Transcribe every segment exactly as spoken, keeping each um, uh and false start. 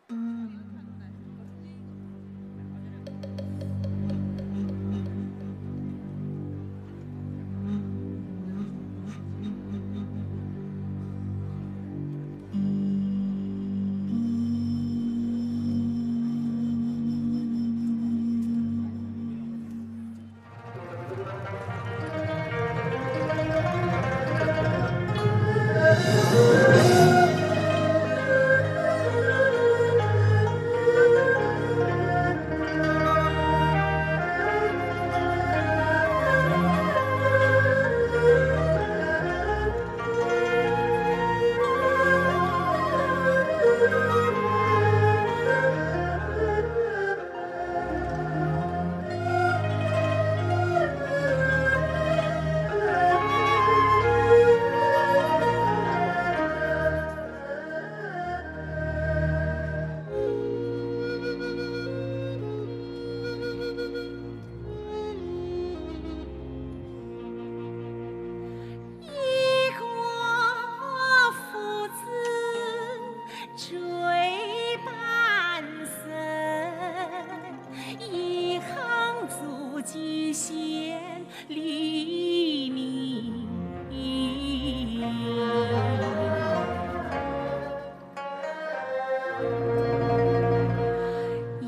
一国父子追半生，一行足迹千里觅。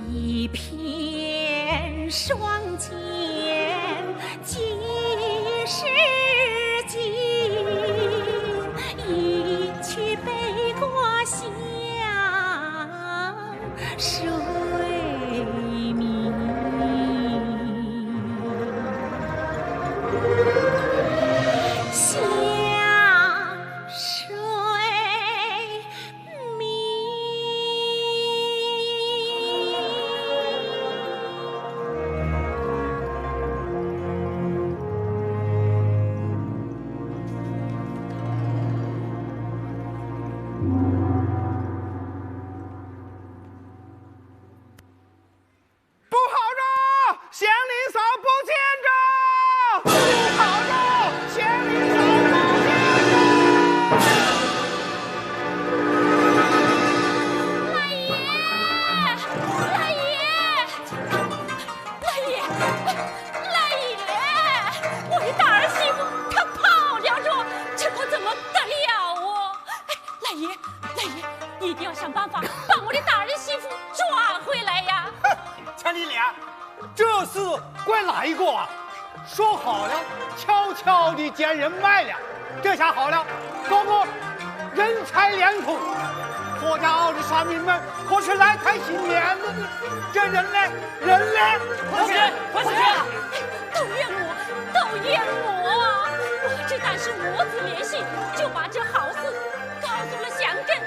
一片双肩几时尽，一曲悲歌向谁明？向谁 不好了，祥林嫂不见了！不好了，祥林嫂不见了！老爷，老爷，老爷，老爷，我的大儿媳妇她跑了着，这可怎么得了哦？哎，老爷，老爷，你一定要想办法把我的大儿媳妇抓回来呀！哼，钱丽莲，这事怪哪一个啊？说好了，悄悄地将人卖了，这下好了，高官人财两空，霍家二十三名门可是来财尽免的呢。这人呢？人呢？快去，快去！都怨我，都怨我！我只当是母子连心，就把这好事告诉了祥根，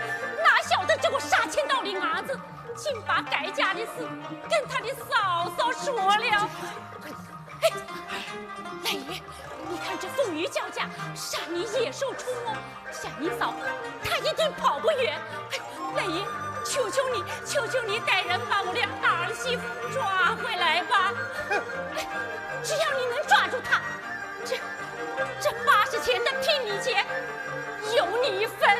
哪晓得这个杀千刀的伢子，竟把改嫁的事跟他的嫂嫂说了。 嘿，老爷，你看这风雨交加，山里野兽出没，祥林嫂她一定跑不远。哎，老爷，求求你，求求你，带人把我的大儿媳妇抓回来吧！哎，只要你能抓住她，这这八十钱的聘礼钱有你一份。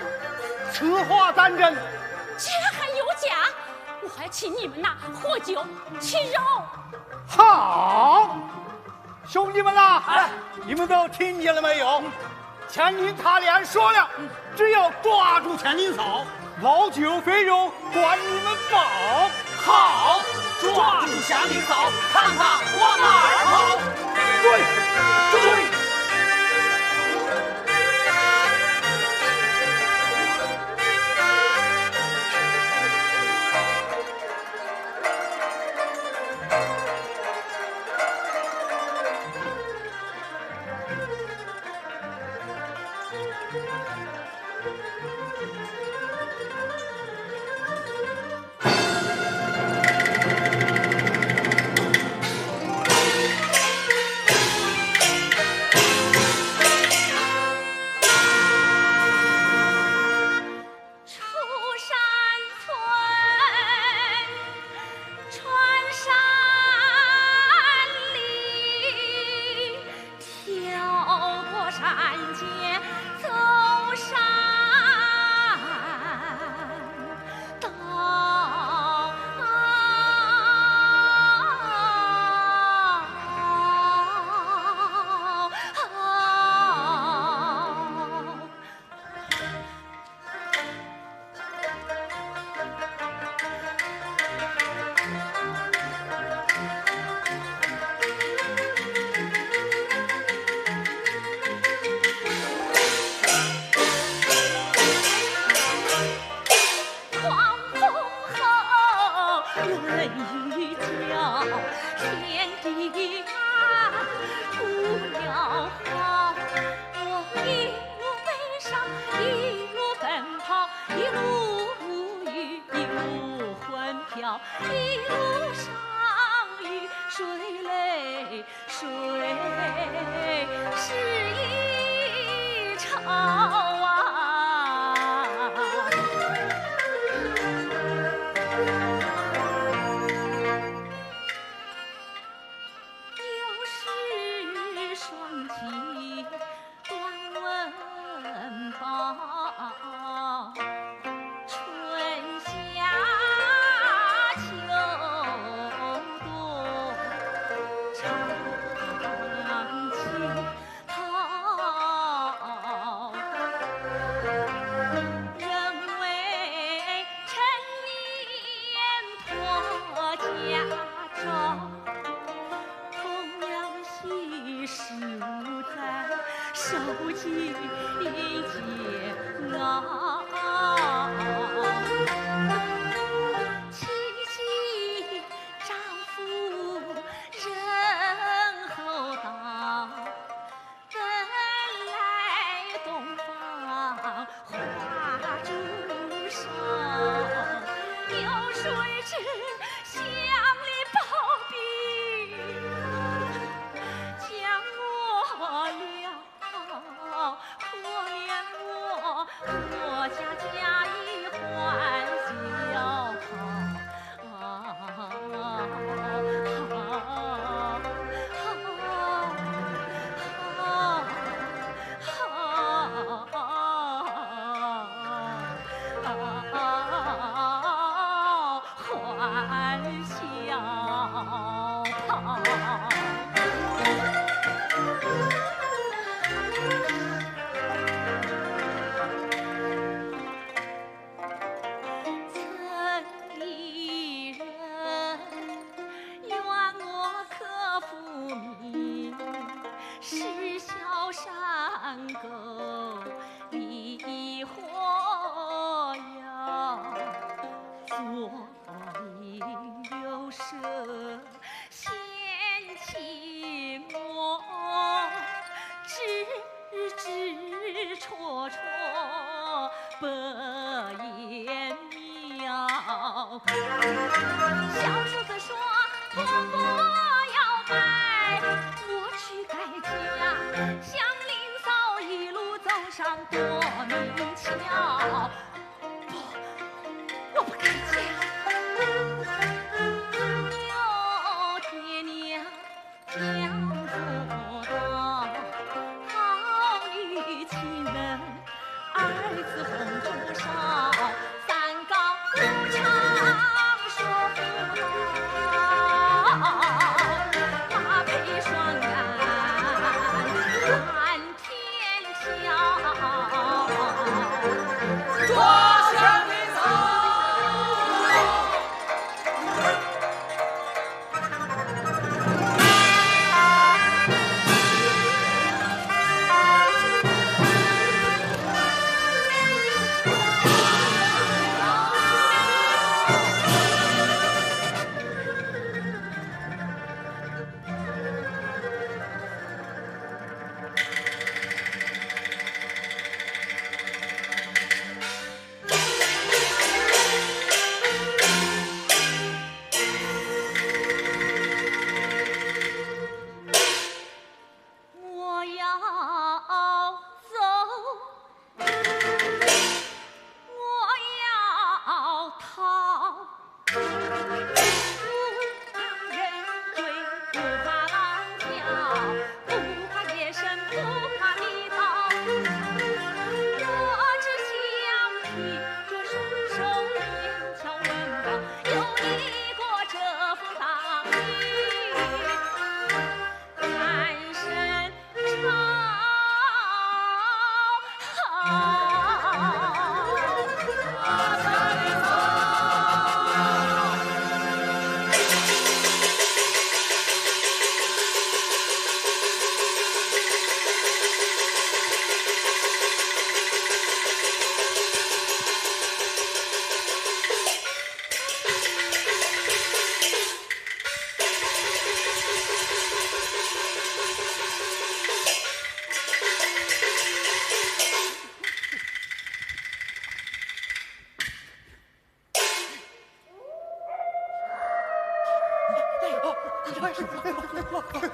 此话当真？这还有假？我还请你们呐，喝酒吃肉。 好，兄弟们呐，哎，你们都听见了没有？祥林他俩说了，只要抓住祥林嫂，老酒肥肉管你们饱。好，抓住祥林嫂，看他往哪儿跑。追，追！一路上雨水泪水是一场啊。又是霜霁 断温饱，春夏秋冬常起逃。人为成年托家照。 童谣喜事无端，受尽煎熬。妻寄丈夫人后到，问来东方花烛烧，有谁知 乡里暴兵将我撩，可怜我，我家家已还小跑。啊，欢笑。城里人怨我刻浮名，是小山沟里火药。 左邻右舍嫌弃我，指指戳戳不言明。小叔子说婆婆要卖，我去改嫁。祥林嫂一路走上多明桥。 不，我不肯嫁。有爹娘讲不到，好女情人，儿子红烛烧，三高五常说不到，马配双鞍。 天桥。快说，快说，快说！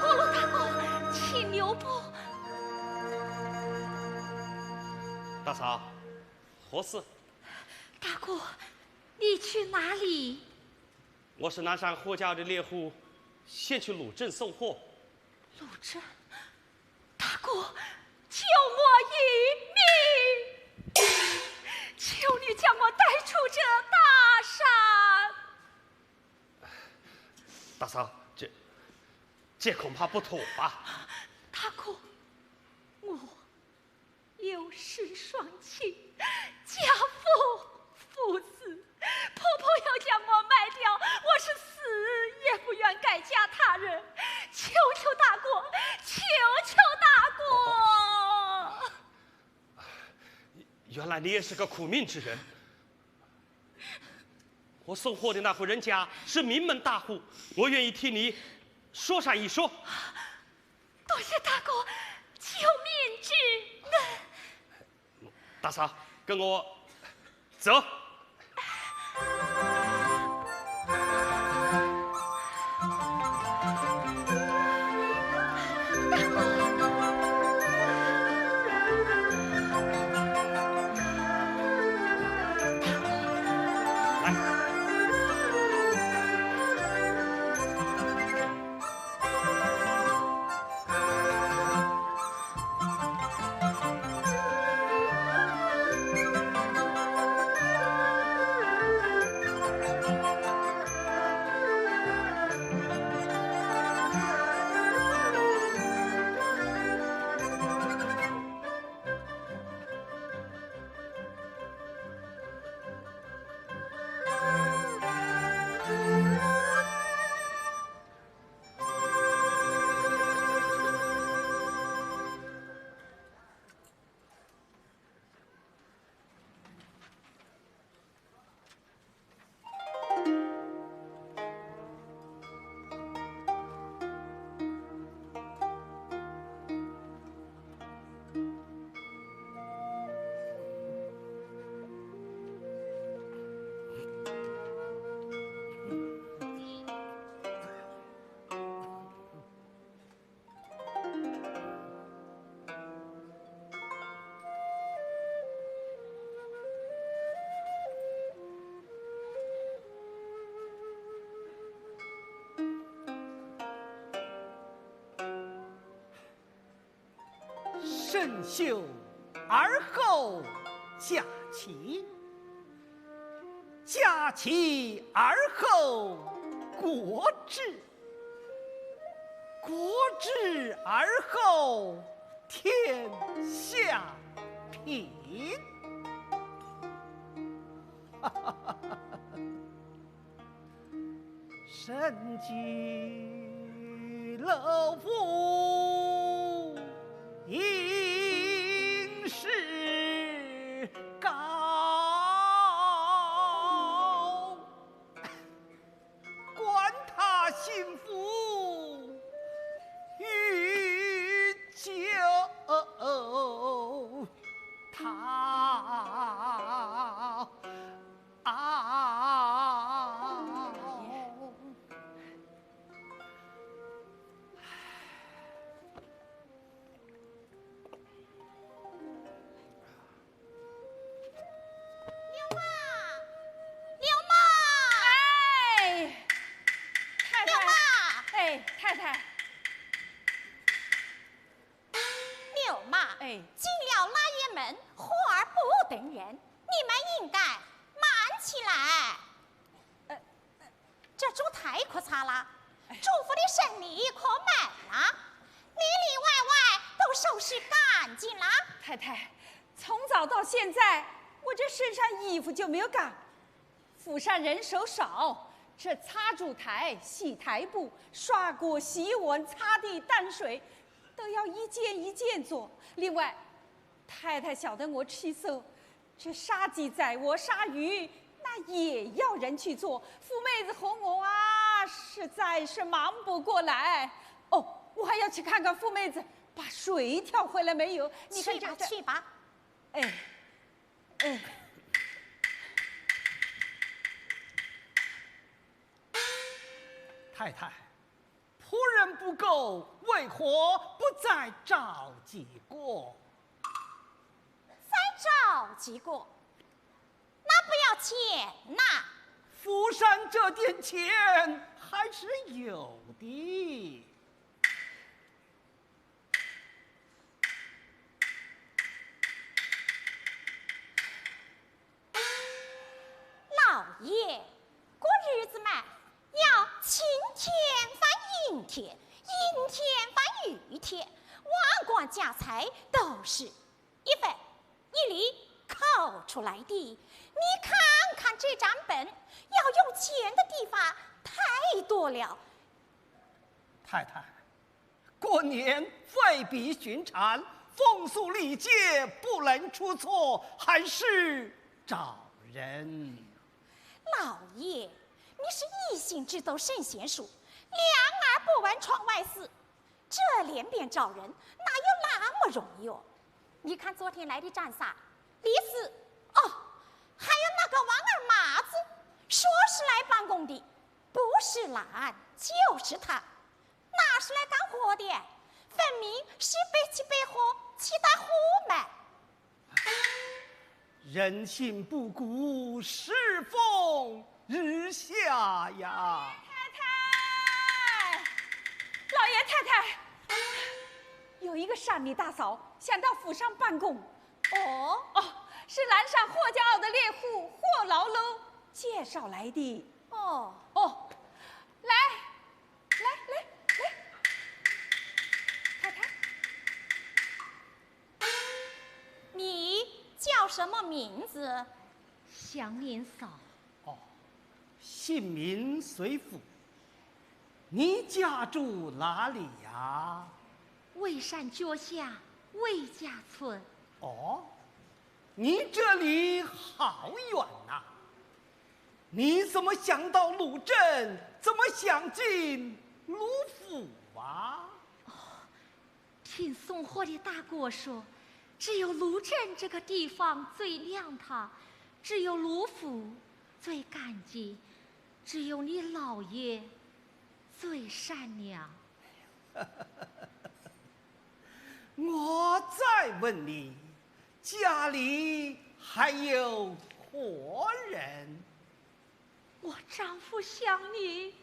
破落大哥，请留步。大嫂，何事？大哥，你去哪里？我是南山霍家的猎户，先去鲁镇送货。鲁镇？大哥，救我一命！求你将我带出这大山。大嫂，这，这恐怕不妥吧？大哥，我 有失双亲，家父父死，婆婆要将我卖掉，我是死也不愿改嫁他人。求求大哥，求求大哥！原来你也是个苦命之人。我送货的那户人家是名门大户，我愿意替你说上一说。 多谢大哥救命之恩。大嫂，跟我走。深秋而后家齐，家齐而后国治，国治而后天下平。哎。进了拉爷门，和而不等人，你们应该慢起来。呃，这烛台可擦了，哎。祝福的牲礼可满了，里里外外都收拾干净了。太太，从早到现在，我这身上衣服就没有干。 府上人手少，这擦烛台、洗台布、刷锅、洗碗、擦地、担水，都要一件一件做。另外，太太晓得我吃素，这杀鸡宰鹅、杀鱼，那也要人去做。富妹子和我啊，实在是忙不过来。哦，我还要去看看富妹子把水挑回来没有。你看这，去吧，这，去吧。哎。 哎。太太，仆人不够，为何不再找几个？再找几个？那不要钱呐。府上这点钱还是有的。 老爷，过日子嘛，要晴天翻阴天，阴天翻雨天，万贯家财都是一分一厘考出来的。你看看这账本，要用钱的地方太多了。太太， 过年非比寻常，风俗礼节不能出错，还是找人。老爷，你是一心只读圣贤书，两耳不闻窗外事，这连鞭找人，哪有那么容易哦？你看昨天来的张三、李四，哦，还有那个王二麻子，说是来办公的，不是懒，就是他。 那是来干活的，分明是背起背货去打货嘛。人心不古，世风日下呀。太太，老爷太太，有一个单李大嫂想到府上办公。哦？哦，是南山霍家坳的猎户霍劳喽介绍来的。哦。哦，来， 来，来，来，太太。你叫什么名字？祥林嫂。哦，姓名随府。你家住哪里呀？魏山脚下魏家村。哦，你这里好远呐。 你怎么想到鲁镇？怎么想进鲁府啊？哦，听送货的大哥说，只有鲁镇这个地方最亮堂，只有鲁府最干净，只有你老爷最善良。 我再问你，家里还有活人？我丈夫祥林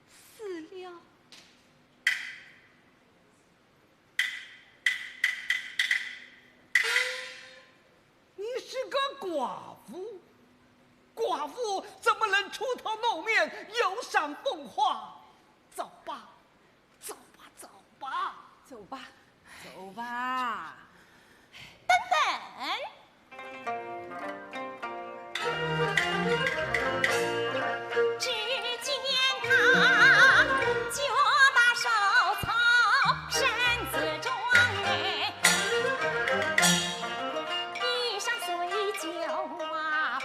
死了。你是个寡妇，寡妇怎么能出头露面，游赏风花？走吧，走吧，走吧。走吧，走吧。等等。只见他脚踏瘦草，身子壮哎，衣裳虽旧啊不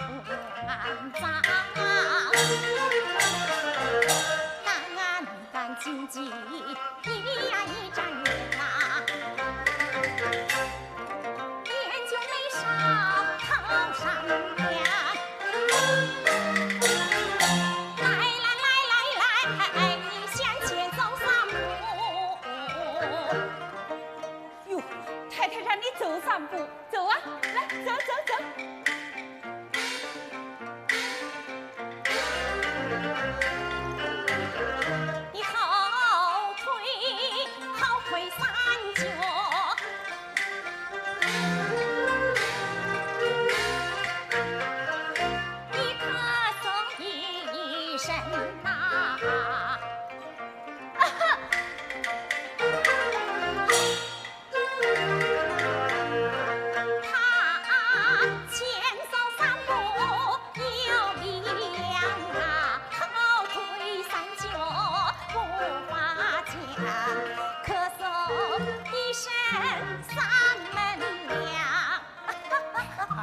哟，太太让你走三步，走啊，来，走，走，走。 你后退，后退三脚。咳嗽一声嗓门亮。哎，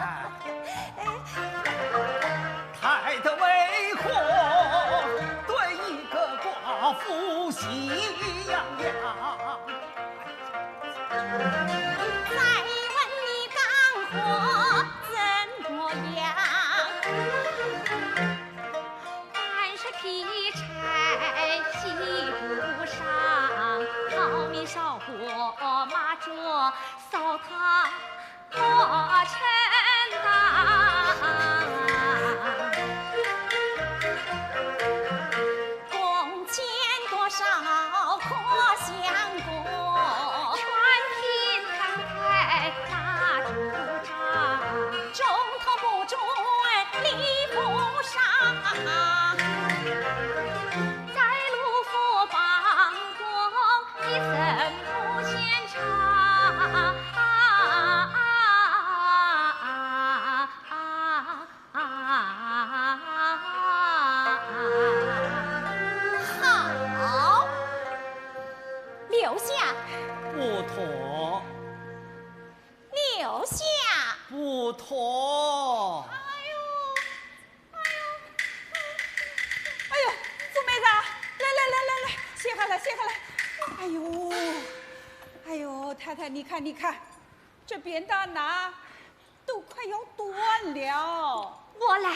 太太为何对一个寡妇喜洋洋？再问你干活怎么样？ 担柴劈柴洗不伤，淘米烧火马着，烧炭磨成担。弓箭多少可相过，穿心穿开打竹 中途不准你负伤，在路途旁光一声不嫌长。好，留下。不妥。 留下。不妥。哎呦，哎呦，哎呦，做妹子啊，来来来来来，歇下来，歇下来。哎呦，哎呦，太太，你看，你看，这扁担呐，都快要断了。我来。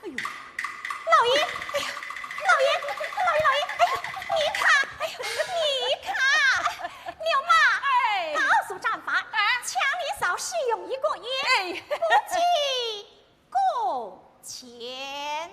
哎呦，老爷，哎呀，老爷，老爷，老爷，哎呀，你看，哎呀，你看，刘妈，哎，告诉丈法，哎，强力嫂使用一个月，哎，不计工钱。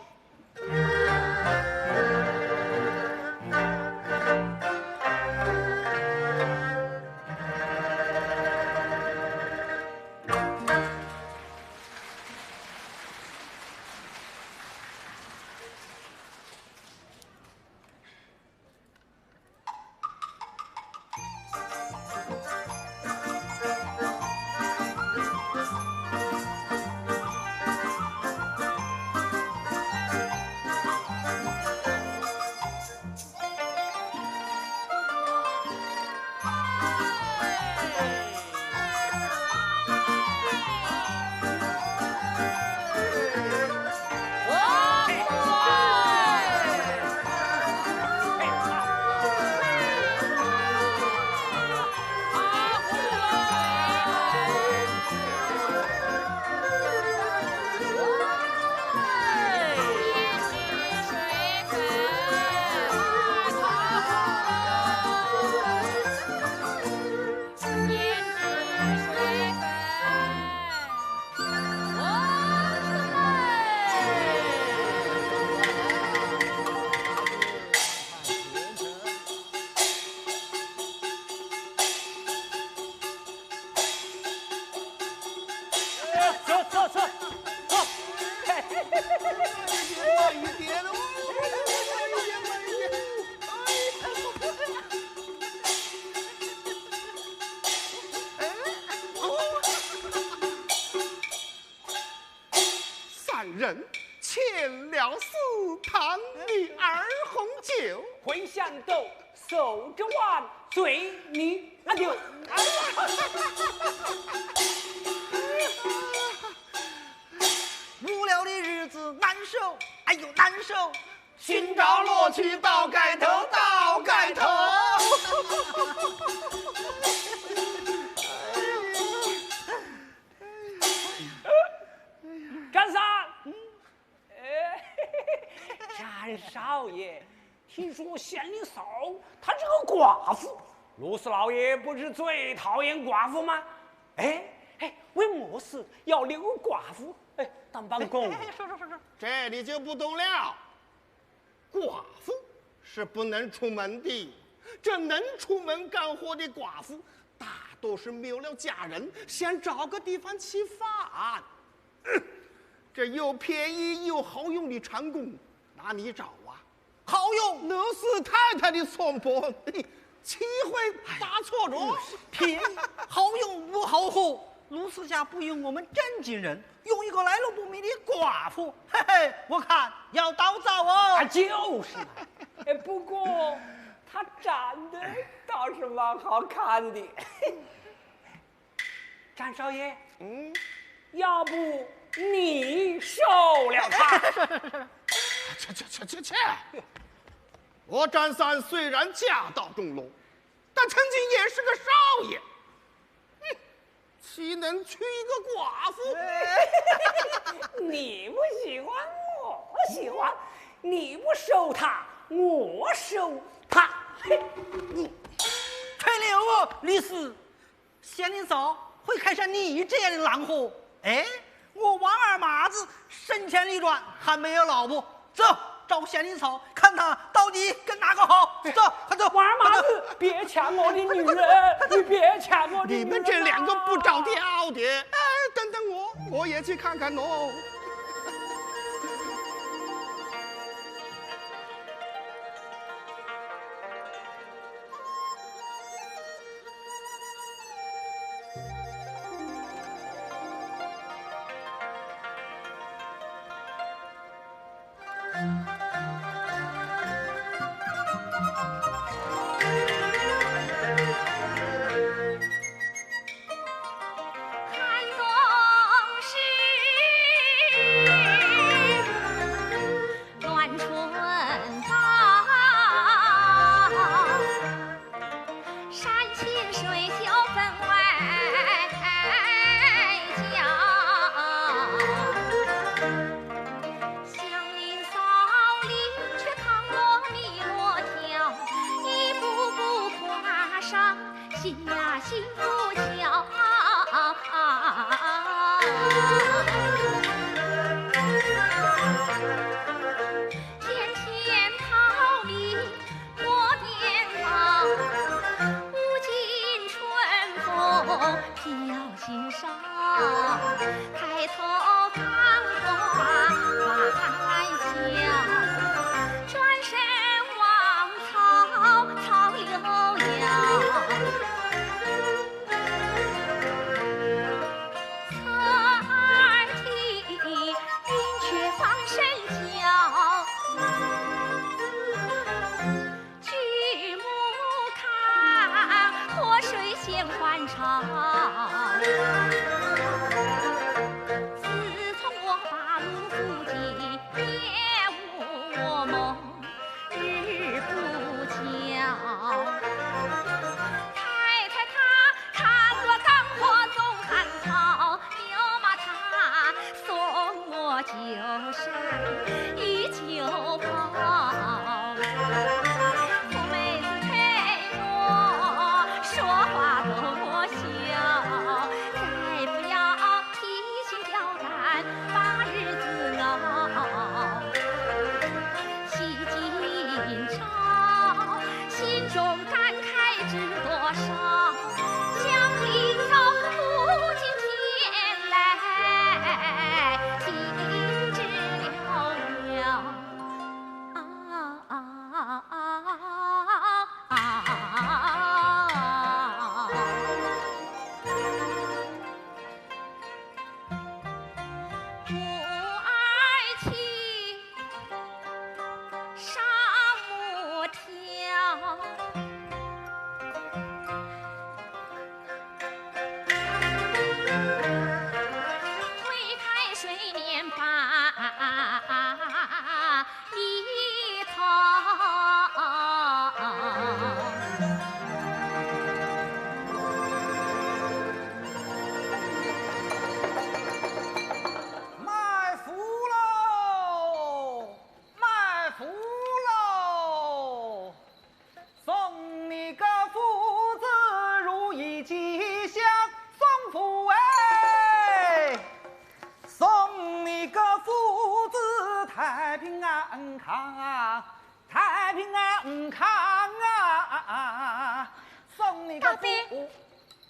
三人牵了丝，烫你二红酒。混香豆，守着碗，醉你阿舅。无聊的日子难受，哎呦难受。寻找乐趣到街头，到街头。干啥？哎，家人少爷，听说县令嫂她是个寡妇，罗氏老爷不是最讨厌寡妇吗？哎哎，为么事要留寡妇？哎，当帮工？说说说说，这你就不懂了。寡妇是不能出门的，这能出门干活的寡妇，大多是没有了家人，想找个地方吃饭。这又便宜又好用的长工，哪里找啊？好用，罗氏太太的床铺，岂会打错着？便宜好用不好货，陆氏家不用我们正经人，用一个来路不明的寡妇，嘿嘿，我看要倒灶哦。啊，就是嘛。哎，不过她长得倒是蛮好看的。张少爷，嗯，要不你收了她？去去去去去！我张三虽然家道中落，但曾经也是个少爷。 哼，岂能娶一个寡妇？你不喜欢，我喜欢；你不收她，我收她。你吹牛哦，李四，祥林嫂会看上你这样的贱货？哎，我王二麻子身前利转，还没有老婆， 走，找祥林嫂，看她到底跟哪个好。走，快走。王二麻子，别抢我的女人，你别抢我的女人啊！你们这两个不着调的，哎，等等我，我也去看看哦。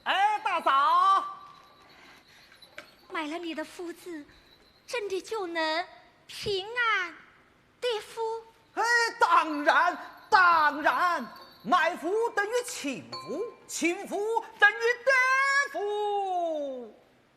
哎，大嫂。买了你的福字，真的就能平安得福？哎，当然，当然，买福等于请福，请福等于得福。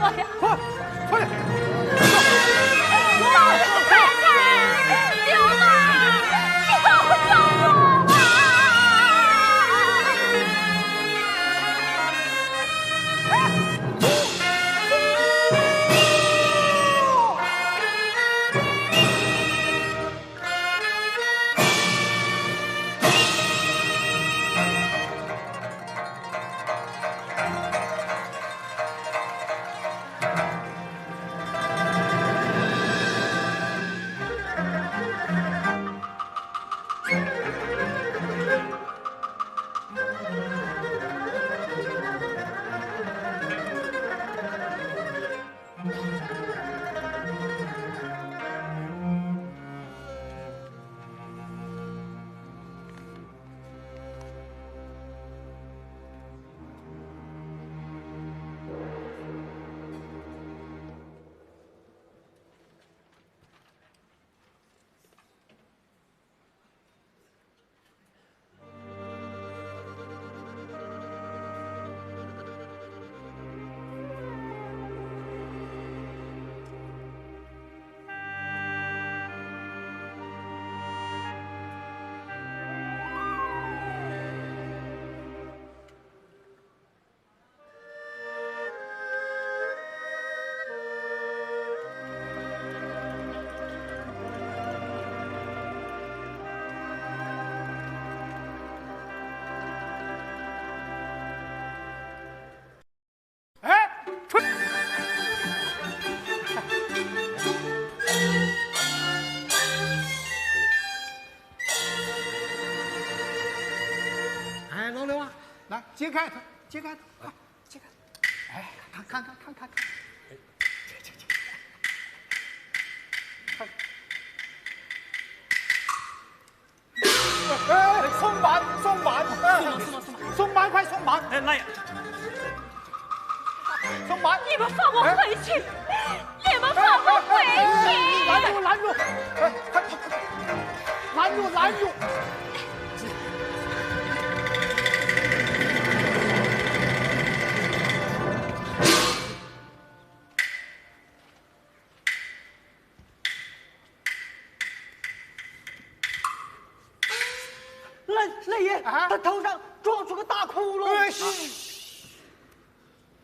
我呀！快，快点！快点！救命！救救我啊！哎，出。哎，老刘啊，来，揭开它，揭开它，快，揭开它。哎，看，看，看，看，看，看。哎，哎，哎，松绑，松绑，哎，松绑，松绑，松绑。松绑，快松绑。哎，来呀。怎么办？你们放我回去！哎，你们放我回去！哎，哎，拦住，拦住！哎，快，快，快，拦住，拦住！老，老爷，啊？他头上撞出个大窟窿。哎，嘘！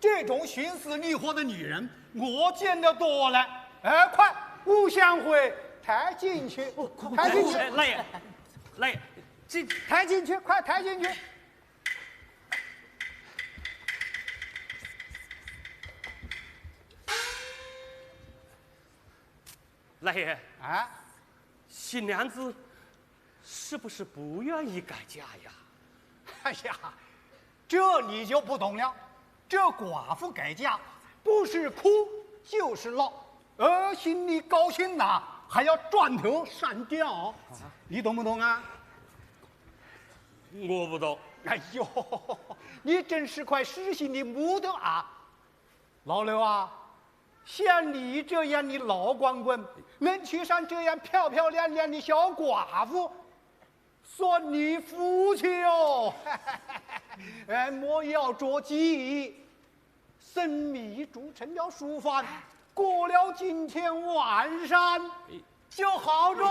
这种徇私惹祸的女人，我见得多了。哎，快，吴相会，抬进去，哦，快，抬进去。快，快，快。哎，老爷，老爷，这抬进去，快抬进去。老爷，啊？新娘子是不是不愿意改嫁呀？哎呀，这你就不懂了。这寡妇改嫁，不是哭就是闹，呃，心里高兴呐，还要转头上吊，你懂不懂啊？我不懂。哎呦，你真是块失信的木头啊！老刘啊，像你这样的老光棍，能娶上这样漂漂亮亮的小寡妇， 算你福气哦。哎，莫要着急，生米煮成了熟饭，过了今天晚上就好着。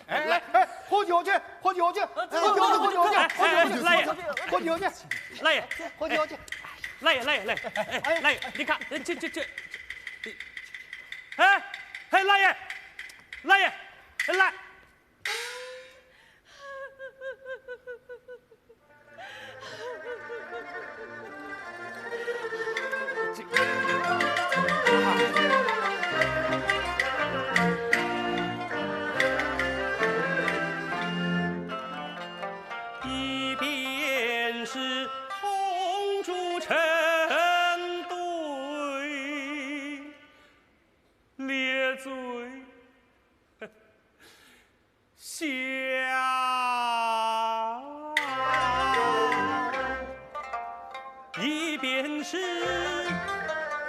哎，哎，喝酒去，喝酒去，哎，喝酒去，喝酒去，喝酒去，老爷，老爷，喝酒去，老爷，喝酒去。老爷，老爷，老爷，哎，哎，老爷，你看，这，这，这，这，哎，哎，老爷，老爷，来。 一边是红烛成对，列罪 笑，一边是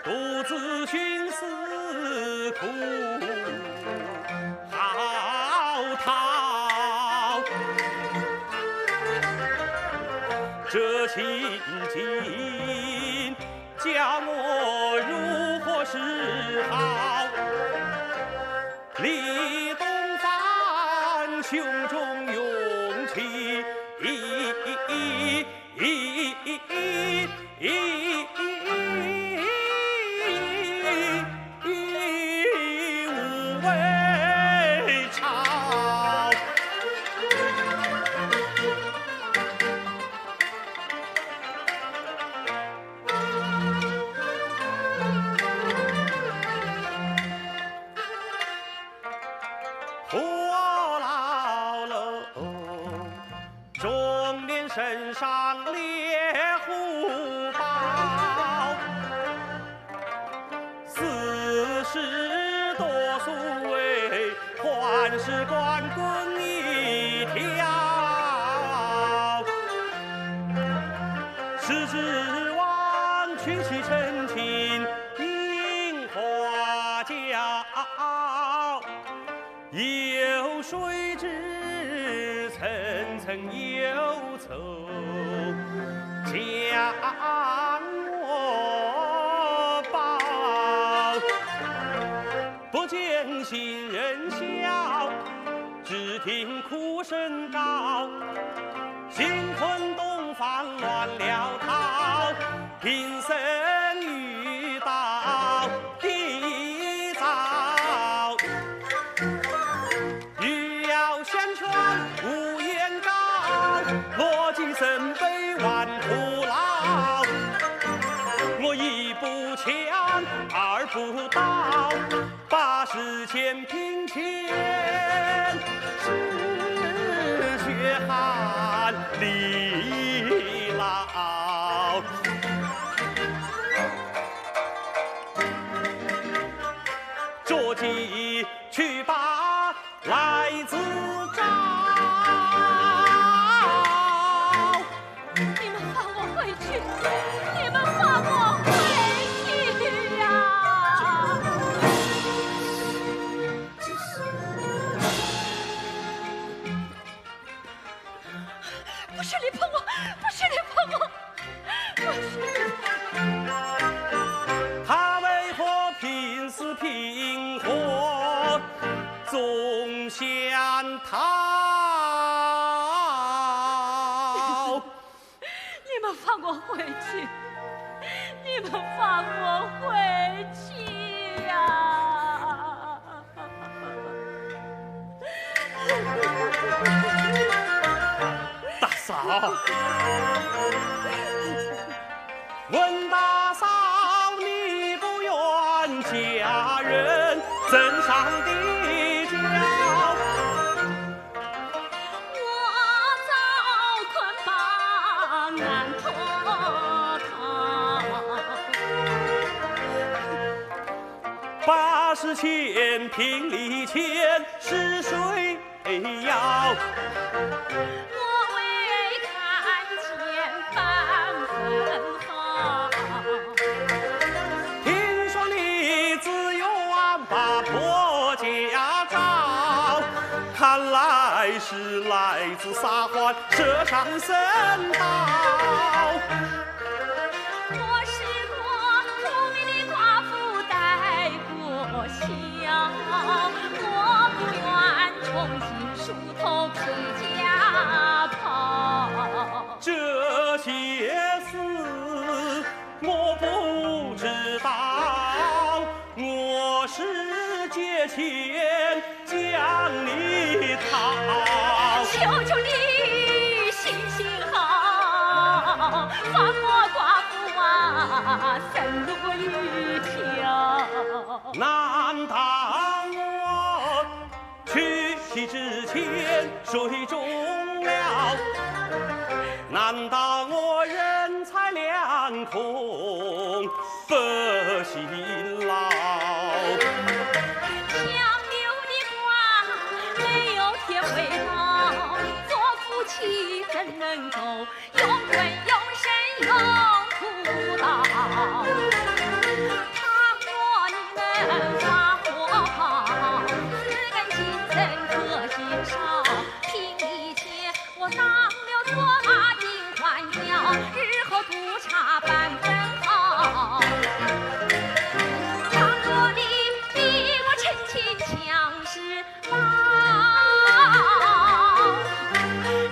独自寻死苦号讨。这情景 叫我如何是好？李东方胸中涌起无畏潮。 火老楼，中年身上烈火包，四十多岁，还是光棍一条。 是指望娶妻成亲，名花轿，有谁知层层忧愁将我包。 不见新人笑，只听哭声高。新婚洞房乱了套，平生遇到的早。欲要相劝无言高，落尽身悲万苦劳。我一步强，二步倒， 把世间贫贱是血汗里劳。着急去把来自找。你们放我回去！你们放放我回去，你们放我回去呀！大嫂，问大嫂你不愿嫁人，怎上的轿？ 我早捆绑俺驮他。八十钱，聘礼钱是谁要？我未看见半分好。听说你自愿把破家招，看来是来 子撒欢，惹上僧道。我是个苦命的寡妇待过小，我不愿重新梳头披家袍。这些事我不知道，我是借钱 将你讨。求求你行行好，放我寡妇啊，生路一条。难道我娶妻之前睡中了？难道我人财两空 不辛劳。强扭的瓜，没有铁味道，做夫妻怎能够永远永生永不老？倘若你能发火，四根金针可以烧，凭你钱 我当了做马金环脚，日后不差半分好。倘若你比我成亲强势老，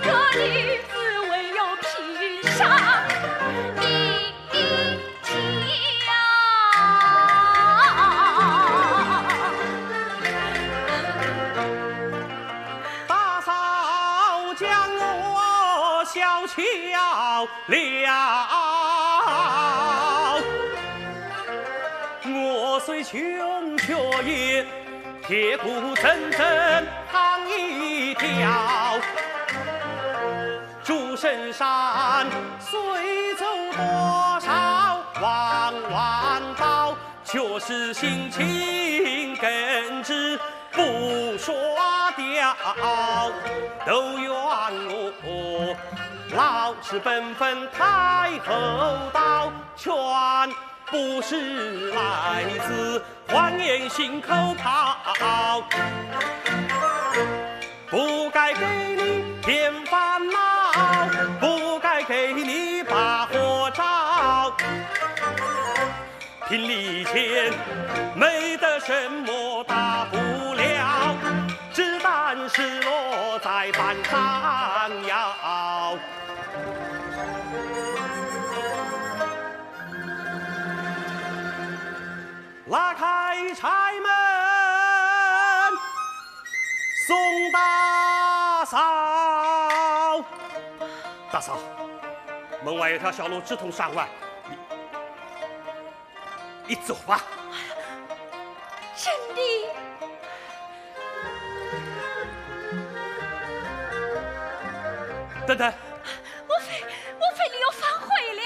这女子唯有拼上一 大嫂将我小瞧了。我虽穷却也铁骨铮铮扛一条。 诸神山虽走多少弯弯道，却是辛勤耕织不说掉。都怨我老实本分太厚道，全 不是来自谎言信口跑。不该给你添烦恼，不该给你把火烧。凭你钱没得什么大不了，只当失落在半山腰。 拉开柴门，送大嫂。大嫂，门外有条小路直通山外，你，你走吧。真的？等等。莫非，莫非你又反悔了？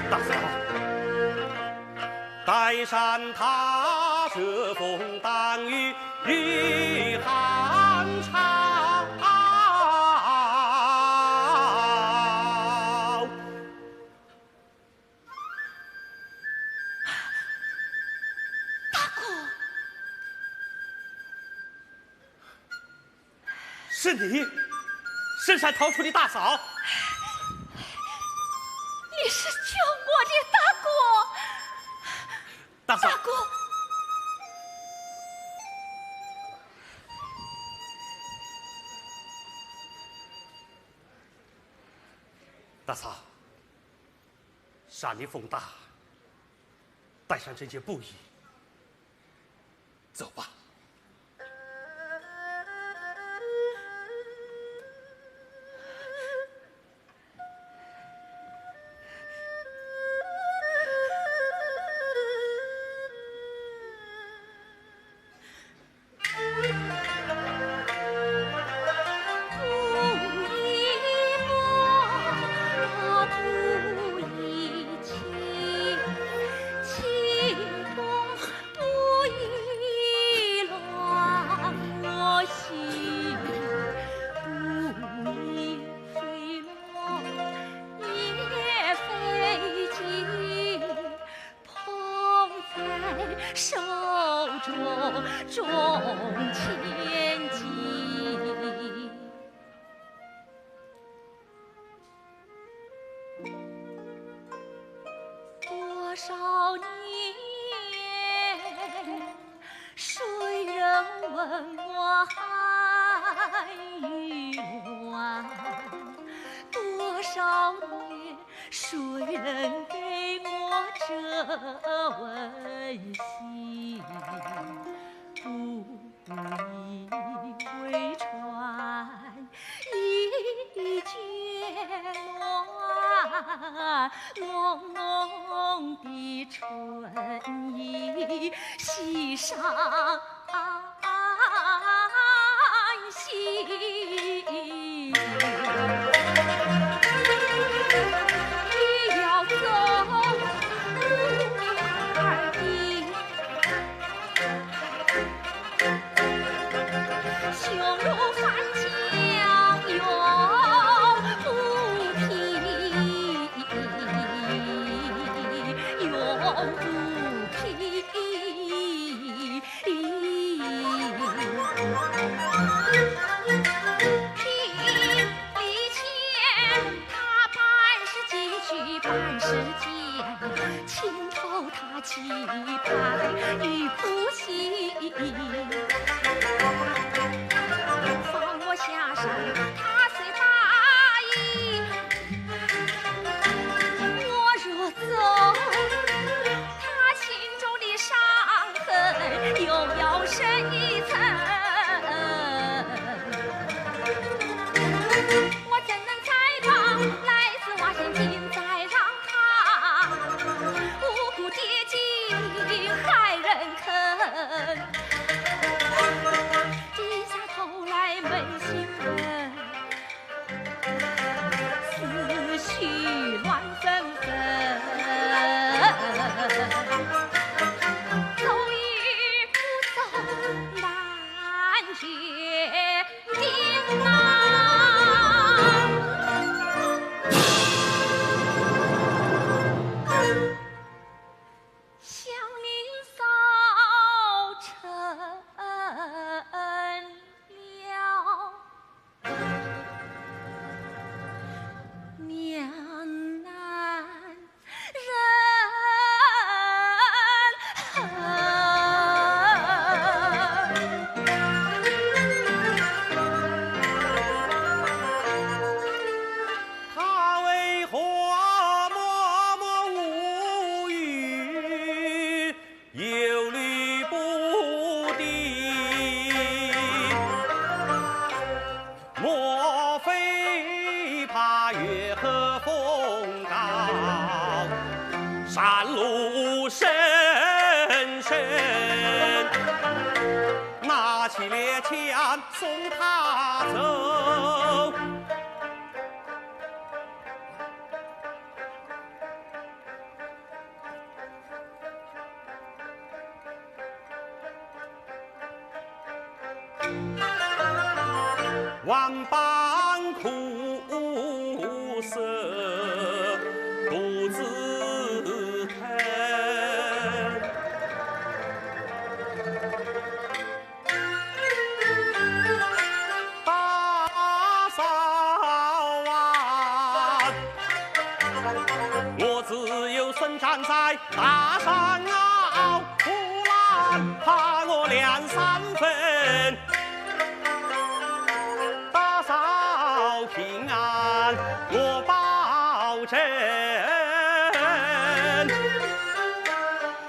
大嫂，岱山踏雪逢大雨遇寒潮。 大哥，是你，深山逃出的大嫂。你是救我的大哥。斩你封大，带上这件布衣，走吧。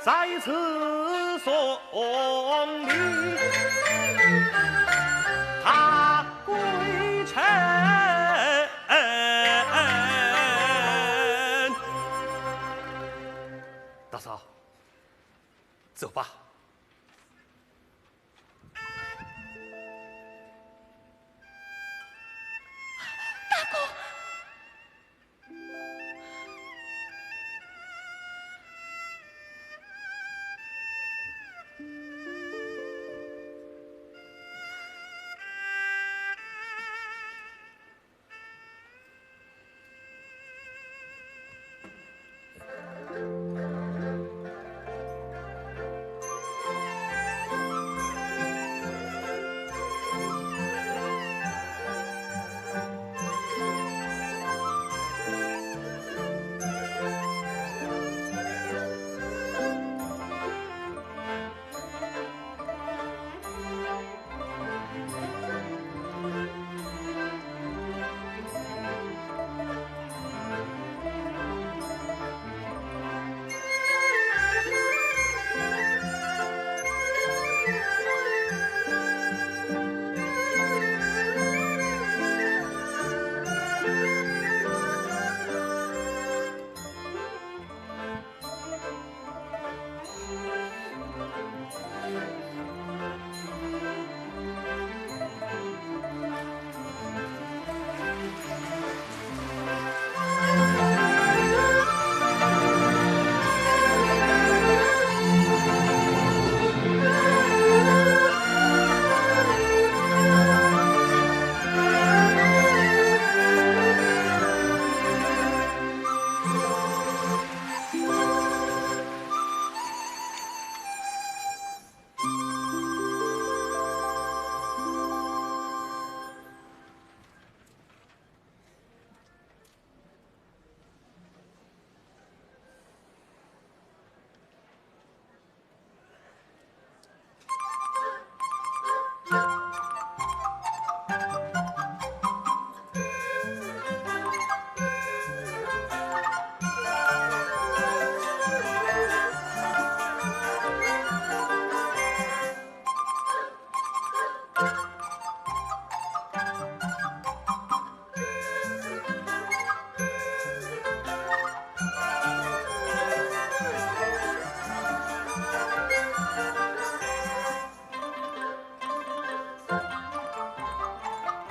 在此送你踏归程。大嫂，走吧。 大哥！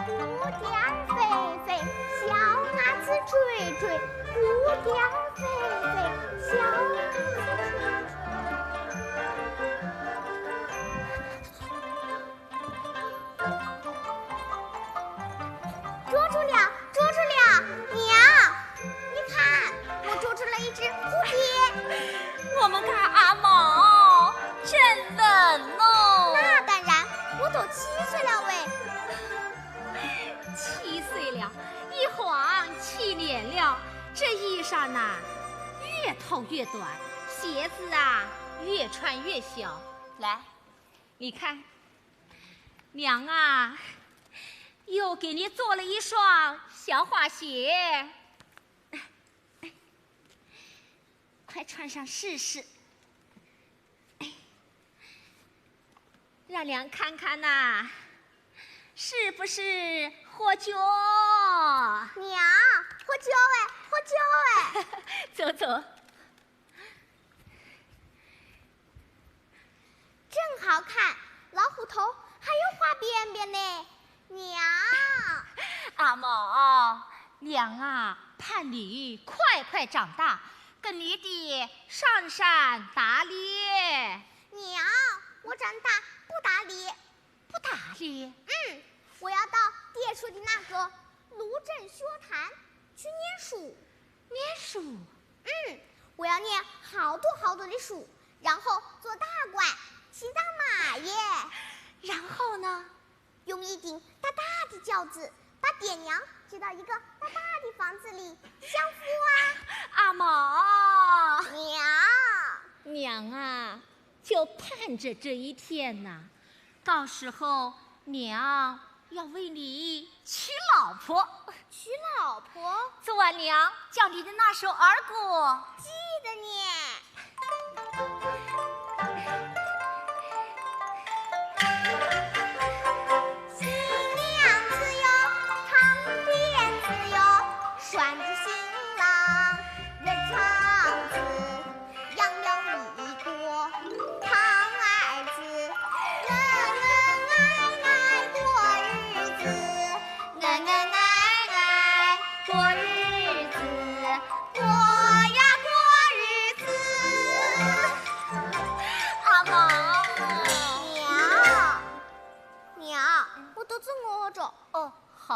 蝴蝶儿飞飞，小鸭子追追，蝴蝶儿飞飞，小鸭子追追。 捉住了，捉住了！娘，你看，我捉住了一只蝴蝶。我们看阿毛，真冷哦。那当然，我都七岁了喂。七岁了，一晃七年了，这衣裳呐，越套越短，鞋子啊，越穿越小。来， 你看，娘啊，又给你做了一双小花鞋，快穿上试试，让娘看看呐，是不是合脚？娘，合脚哎，合脚哎！走走。 真好看，老虎头还有花边边呢，娘。阿毛，娘啊，盼你快快长大，跟你爹上山打猎。娘，我长大不打猎。不打猎？嗯，我要到爹说的那个芦镇学堂去念书。念书？嗯，我要念好多好多的书，然后做大官，骑大马耶。然后呢？用一顶大大的轿子，把爹娘接到一个大大的房子里享福啊。阿毛。娘。娘啊，就盼着这一天呐。到时候娘要为你娶老婆。娶老婆？昨晚娘教你的那首儿歌。记得呢。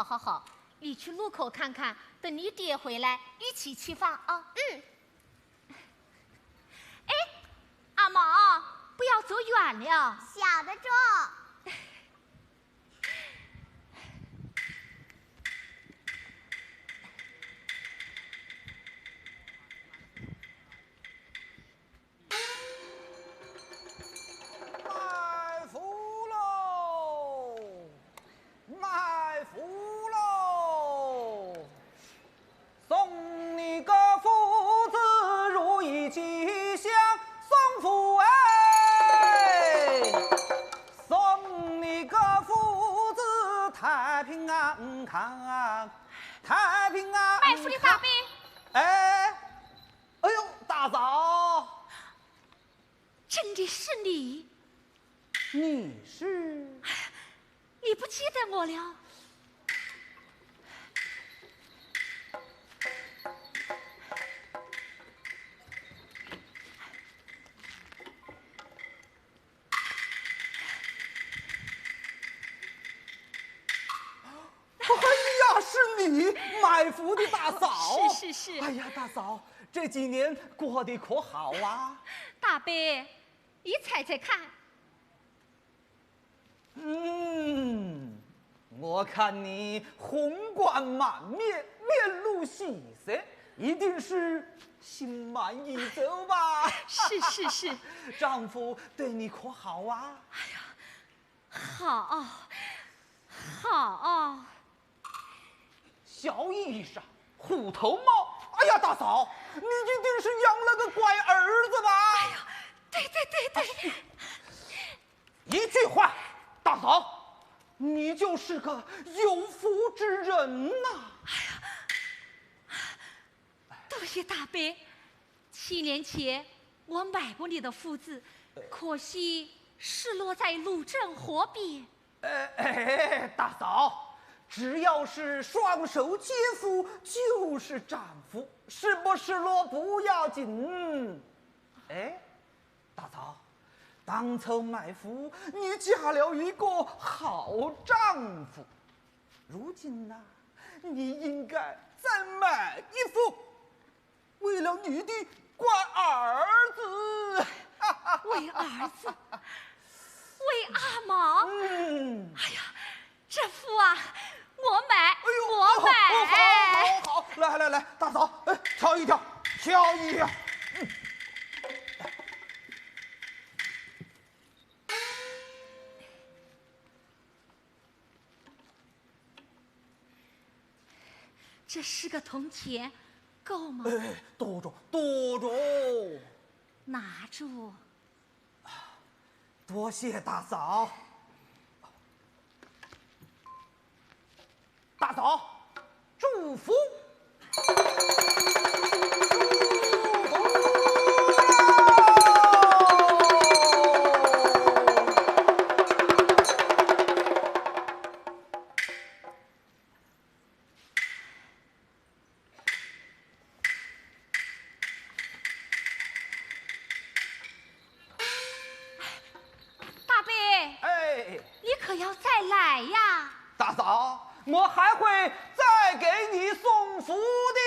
好好，你去路口看看，等你爹回来一起吃饭啊。嗯。哎，阿毛，不要走远了。晓得着。卖福喽！ 卖福喽！送你个福字如意吉祥，送福哎！送你个福字太平安康，太平安康。卖福的大伯，哎，哎呦，大嫂，真的是你？你是？你不记得我了？哎呀，是你，卖福的大嫂。是是是。哎呀，大嫂，这几年过得可好啊？大伯，你猜猜看。嗯，我看你红光满面，面露喜色，一定是心满意足吧？是是是。丈夫对你可好啊？好，好。小一声，虎头猫。哎呀，大嫂，你一定是养了个乖儿子吧？对对对对。一句话，大嫂，你就是个有福之人呐。多谢大伯。七年前我买过你的福字，可惜是落在鲁镇河边。哎，大嫂，只要是双手接福，就是丈夫，是不是落不要紧。哎，大嫂，当初卖福，你嫁了一个好丈夫，如今呢，你应该再买一幅，为了你的乖儿子。为儿子，为阿毛。嗯，哎呀，这幅啊，我买，哎呦，我买。好，好，好，来来来，大嫂，哎，挑一挑，挑一挑。这十个铜钱够吗？哎，多着，多着。拿着。多谢大嫂。大嫂，祝福。大伯，哎，你可要再来呀！大嫂，我还会再给你送福的。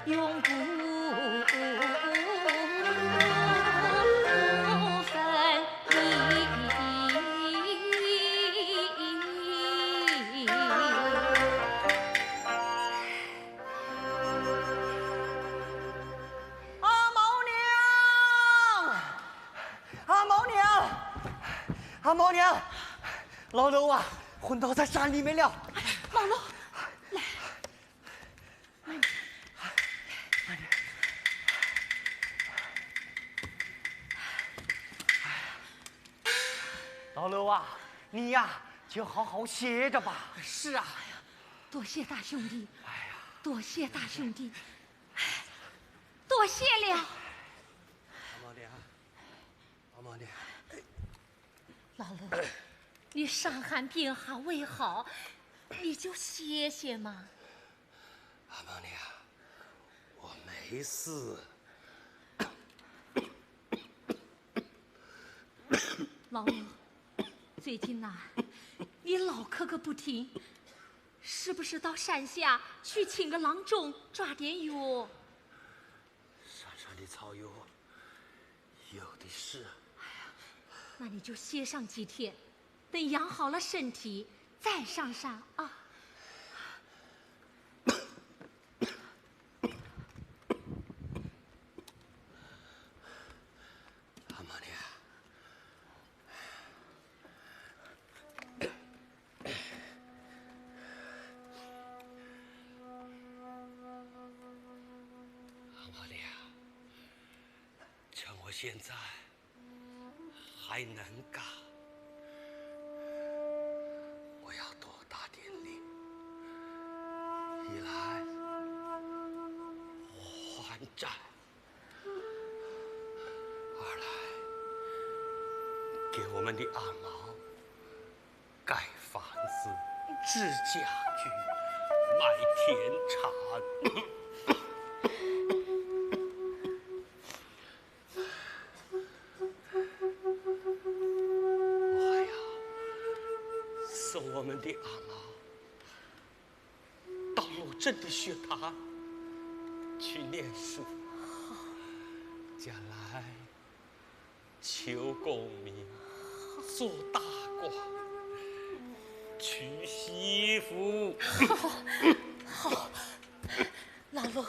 永不分离。阿毛娘，阿毛娘，阿毛娘，老头啊，昏倒在山里面了。老头，来，慢点。老头啊，你呀，就好好歇着吧。是啊。多谢大兄弟。哎呀，多谢大兄弟。多谢了。阿毛娘，阿毛娘。老头，你伤寒病还未好，你就歇歇嘛。阿毛娘，我没事。老头，最近呐，你老咳个不停，是不是到山下去请个郎中抓点药？山上的草药有的是。那你就歇上几天，等养好了身体再上山啊。阿毛娘，阿毛娘，趁我现在还能干，我要多打点力。一来，还债。 二来，给我们的阿毛盖房子、置家具、买田产。我还要送我们的阿毛 到陆镇的学堂去念书，将来求功名，做大官，娶媳妇。好，好，老陆，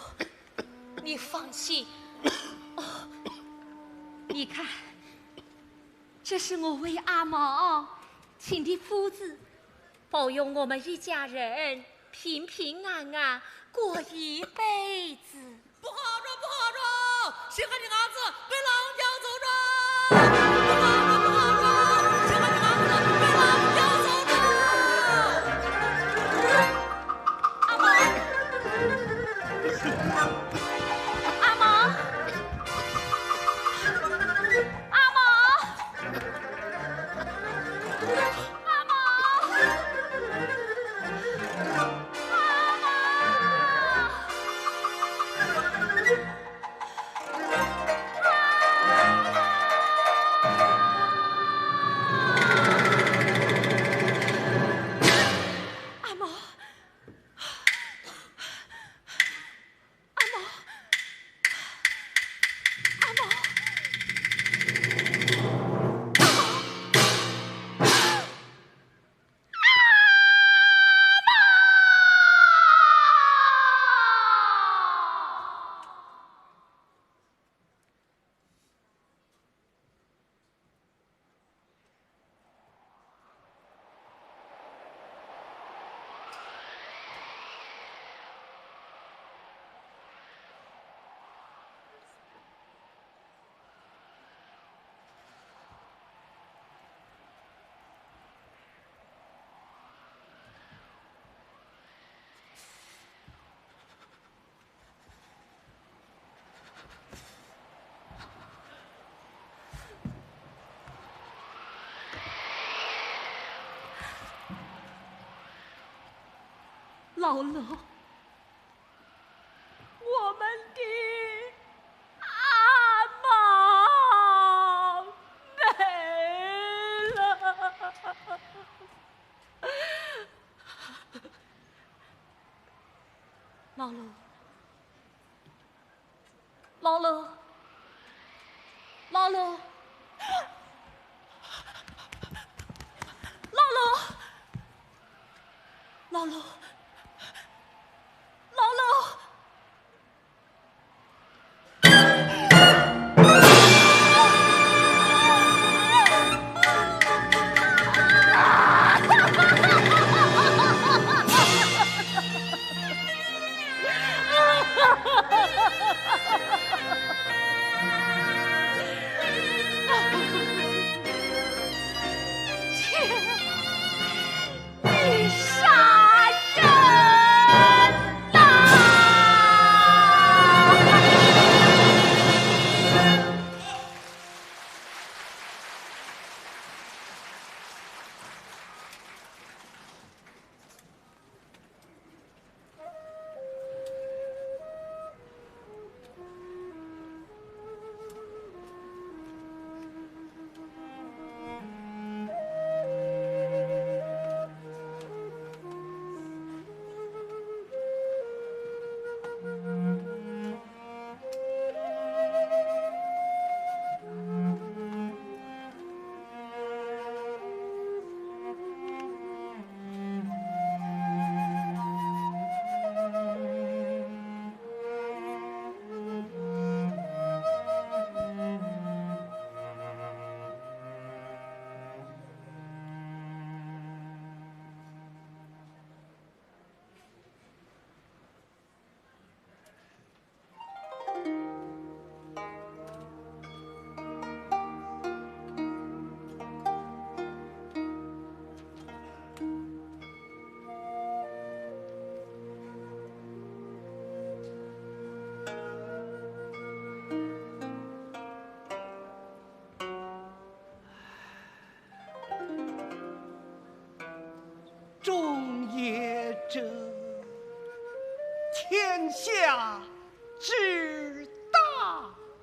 你放心。哦，你看，这是我为阿毛请的福字， 保佑我们一家人平平安安过一辈子。不好了，不好了，稀罕的伢子被狼咬走了！不好了，不好了，稀罕的伢子被狼咬走了！阿毛，阿毛，阿毛！ 阿毛！阿毛！阿毛！ 阿毛，阿毛，阿毛！老陆，我们的阿毛没了。 老陆，老罗，老罗，老罗，老罗，老罗。你杀人呐！终也者，天下之大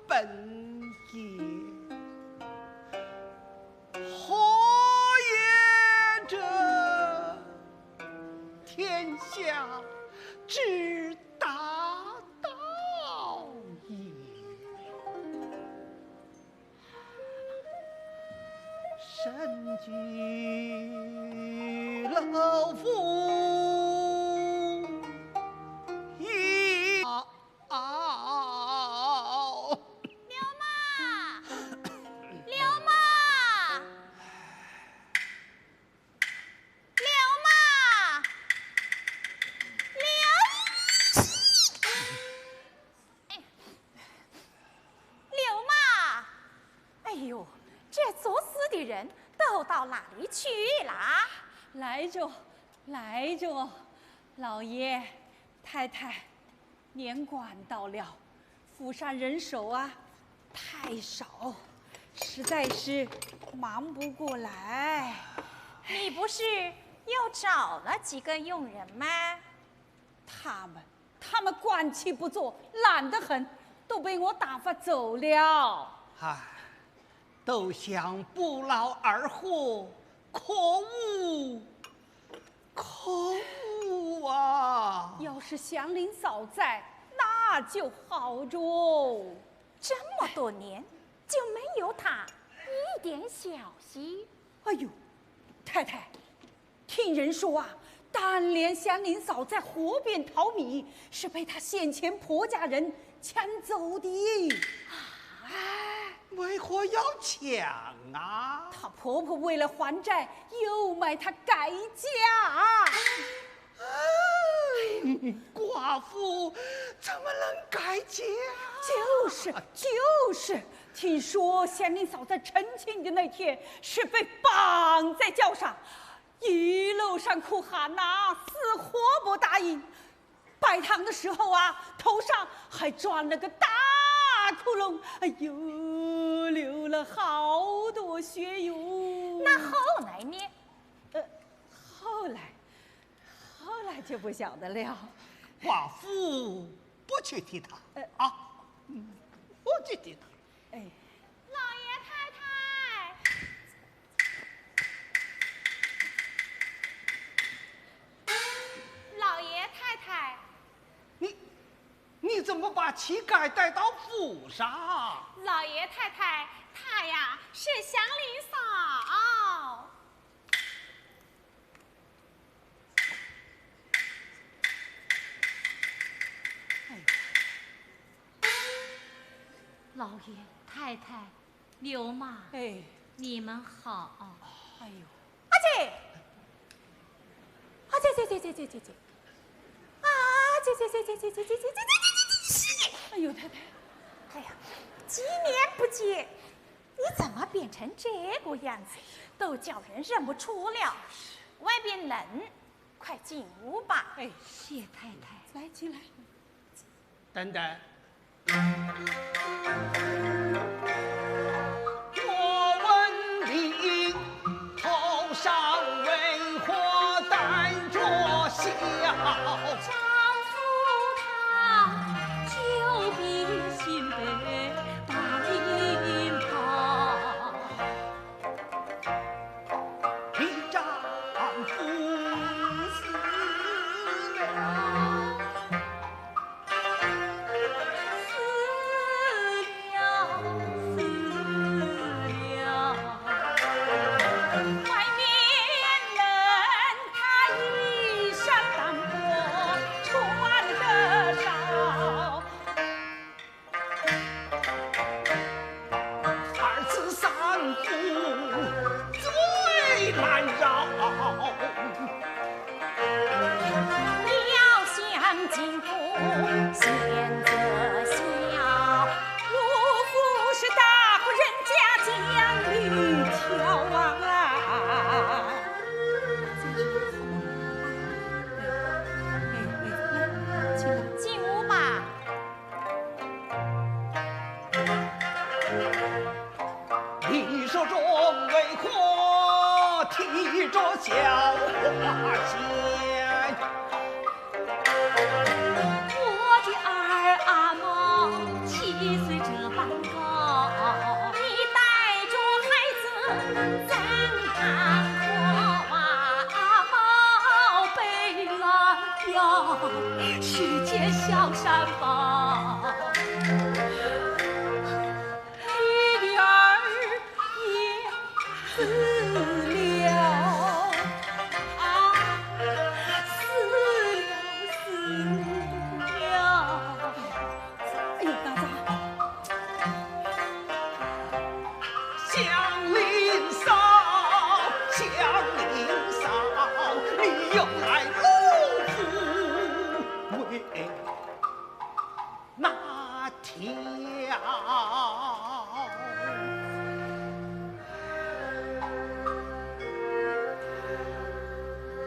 本也；和也者，天下之大道也。 身居老父以傲。刘妈，刘妈，刘妈，刘……哎，刘妈。 哎呦，这作死的人都到哪里去啦？来着，来着，老爷、太太，年关到了，府上人手啊，太少，实在是忙不过来。你不是又找了几个佣人吗？他们 他们官气不做，懒得很，都被我打发走了。唉，都想不劳而获，可恶，可恶啊！要是祥林嫂在，那就好着。这么多年就没有她一点消息。哎呦，太太， 听人说啊，当年祥林嫂在河边淘米，是被她先前婆家人抢走的。哎，为何要抢啊？她婆婆为了还债，又卖她改嫁。哎，寡妇怎么能改嫁？就是，就是，听说祥林嫂在成亲的那天是被绑在轿上， 一路上哭喊呐，死活不答应。拜堂的时候啊，头上还钻了个大窟窿，哎呦，流了好多血哟。那后来呢？呃，后来，后来就不晓得了。寡妇不去提她，呃，啊，嗯，不去提她。哎，老爷太太， 老爷太太，你，你怎么把乞丐带到府上？老爷太太，她呀是祥林嫂。哎呦，老爷太太，刘妈，哎，你们好。哎呦，阿姐，阿姐姐姐姐姐姐姐，啊，姐姐姐姐姐姐姐姐姐姐姐姐姐，哎呦，太太，哎呀，几年不见，你怎么变成这个样子？都叫人认不出了。外边冷，快进屋吧。哎，谢太太。来，进来。等等。 进屋吧。 哎呦，大家。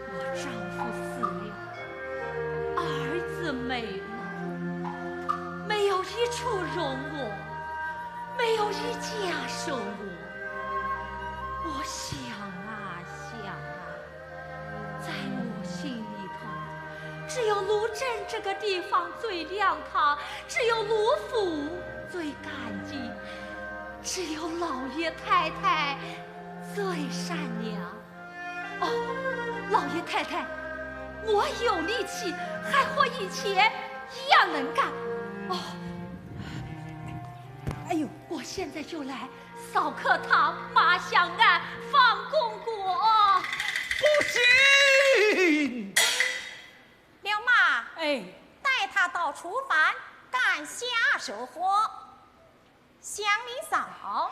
我丈夫死了，儿子没了，没有一处容我，没有一家收我。我想啊想啊，在我心里头，只有卢镇这个地方最亮堂，只有卢府最干净，只有老爷太太最善良。 哦，老爷太太，我有力气，还和以前一样能干。哦，哎呦，我现在就来扫客堂、抹香案、放供果。不行！刘妈，哎，带她到厨房干下手活。 祥林嫂，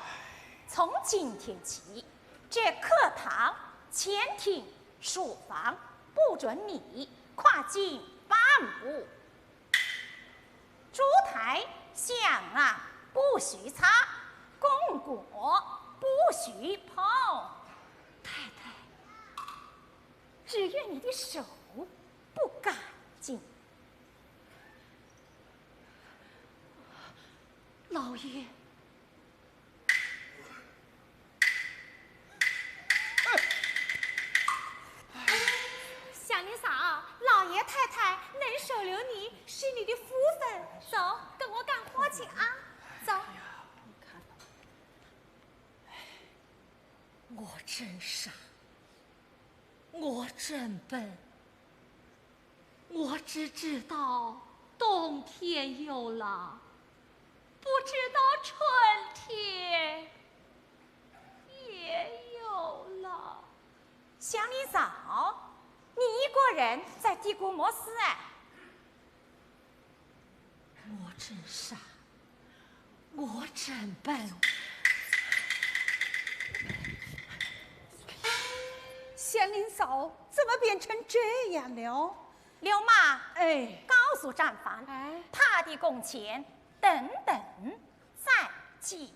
从今天起，这客堂、前厅、书房不准你跨进半步。烛台、香案不许擦，供果不许碰。太太，只怨你的手不干净。 老爷。祥林嫂，老爷太太能收留你，是你的福分。走，跟我干活去啊，走。我真傻，我真笨。 我只知道冬天天有老，不知道春天也有老。祥林嫂，你一个人在嘀咕么事啊？我真傻，我真笨。祥林嫂，怎么变成这样了？ 刘妈，哎。告诉战犯，哎。他的工钱等等再计。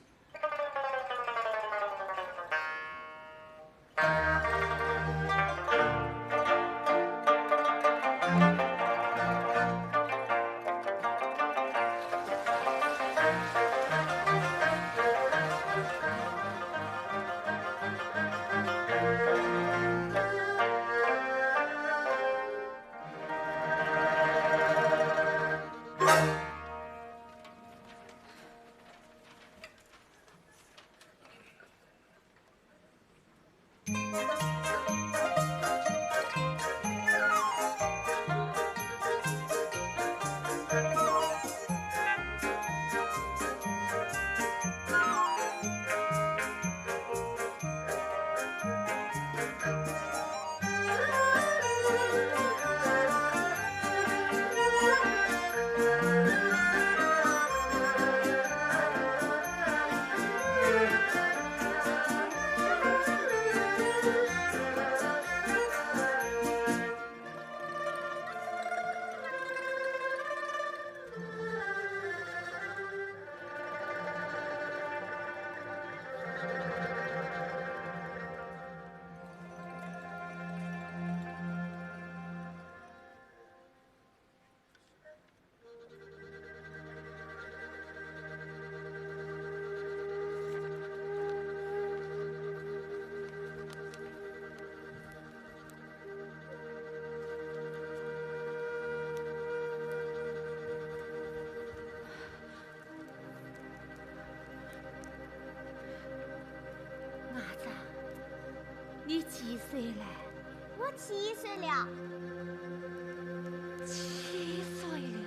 伢子，你几岁了？我七岁了。七岁了？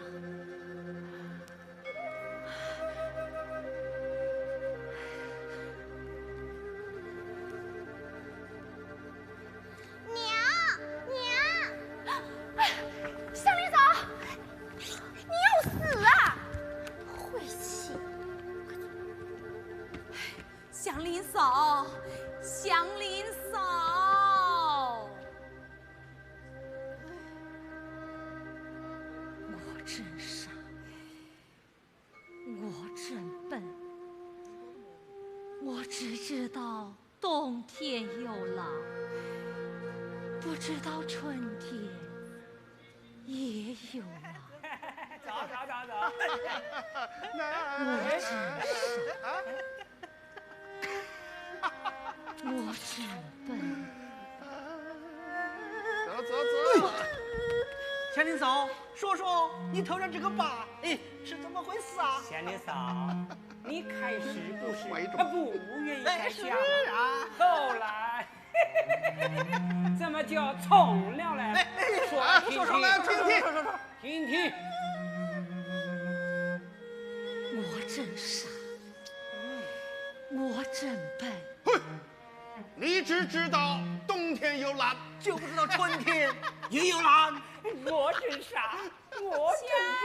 娘，娘！哎，祥林嫂，你要死啊！晦气！祥林嫂，祥林嫂！我真傻，我真笨，我只知道 冬天有狼，不知道春天也有狼。走走走走。我真是，我真笨。走走走。祥林嫂，说说你头上这个疤，哎，是怎么回事啊？祥林嫂， 你开始不是，啊，不愿意开枪，哎，是啊。后来怎么就从了嘞？哎，哎，说来听听。说说来听听。说说说。听听。我真傻，我真笨。哼，你只知道冬天有狼，就不知道春天也有狼。我真傻， 我真笨。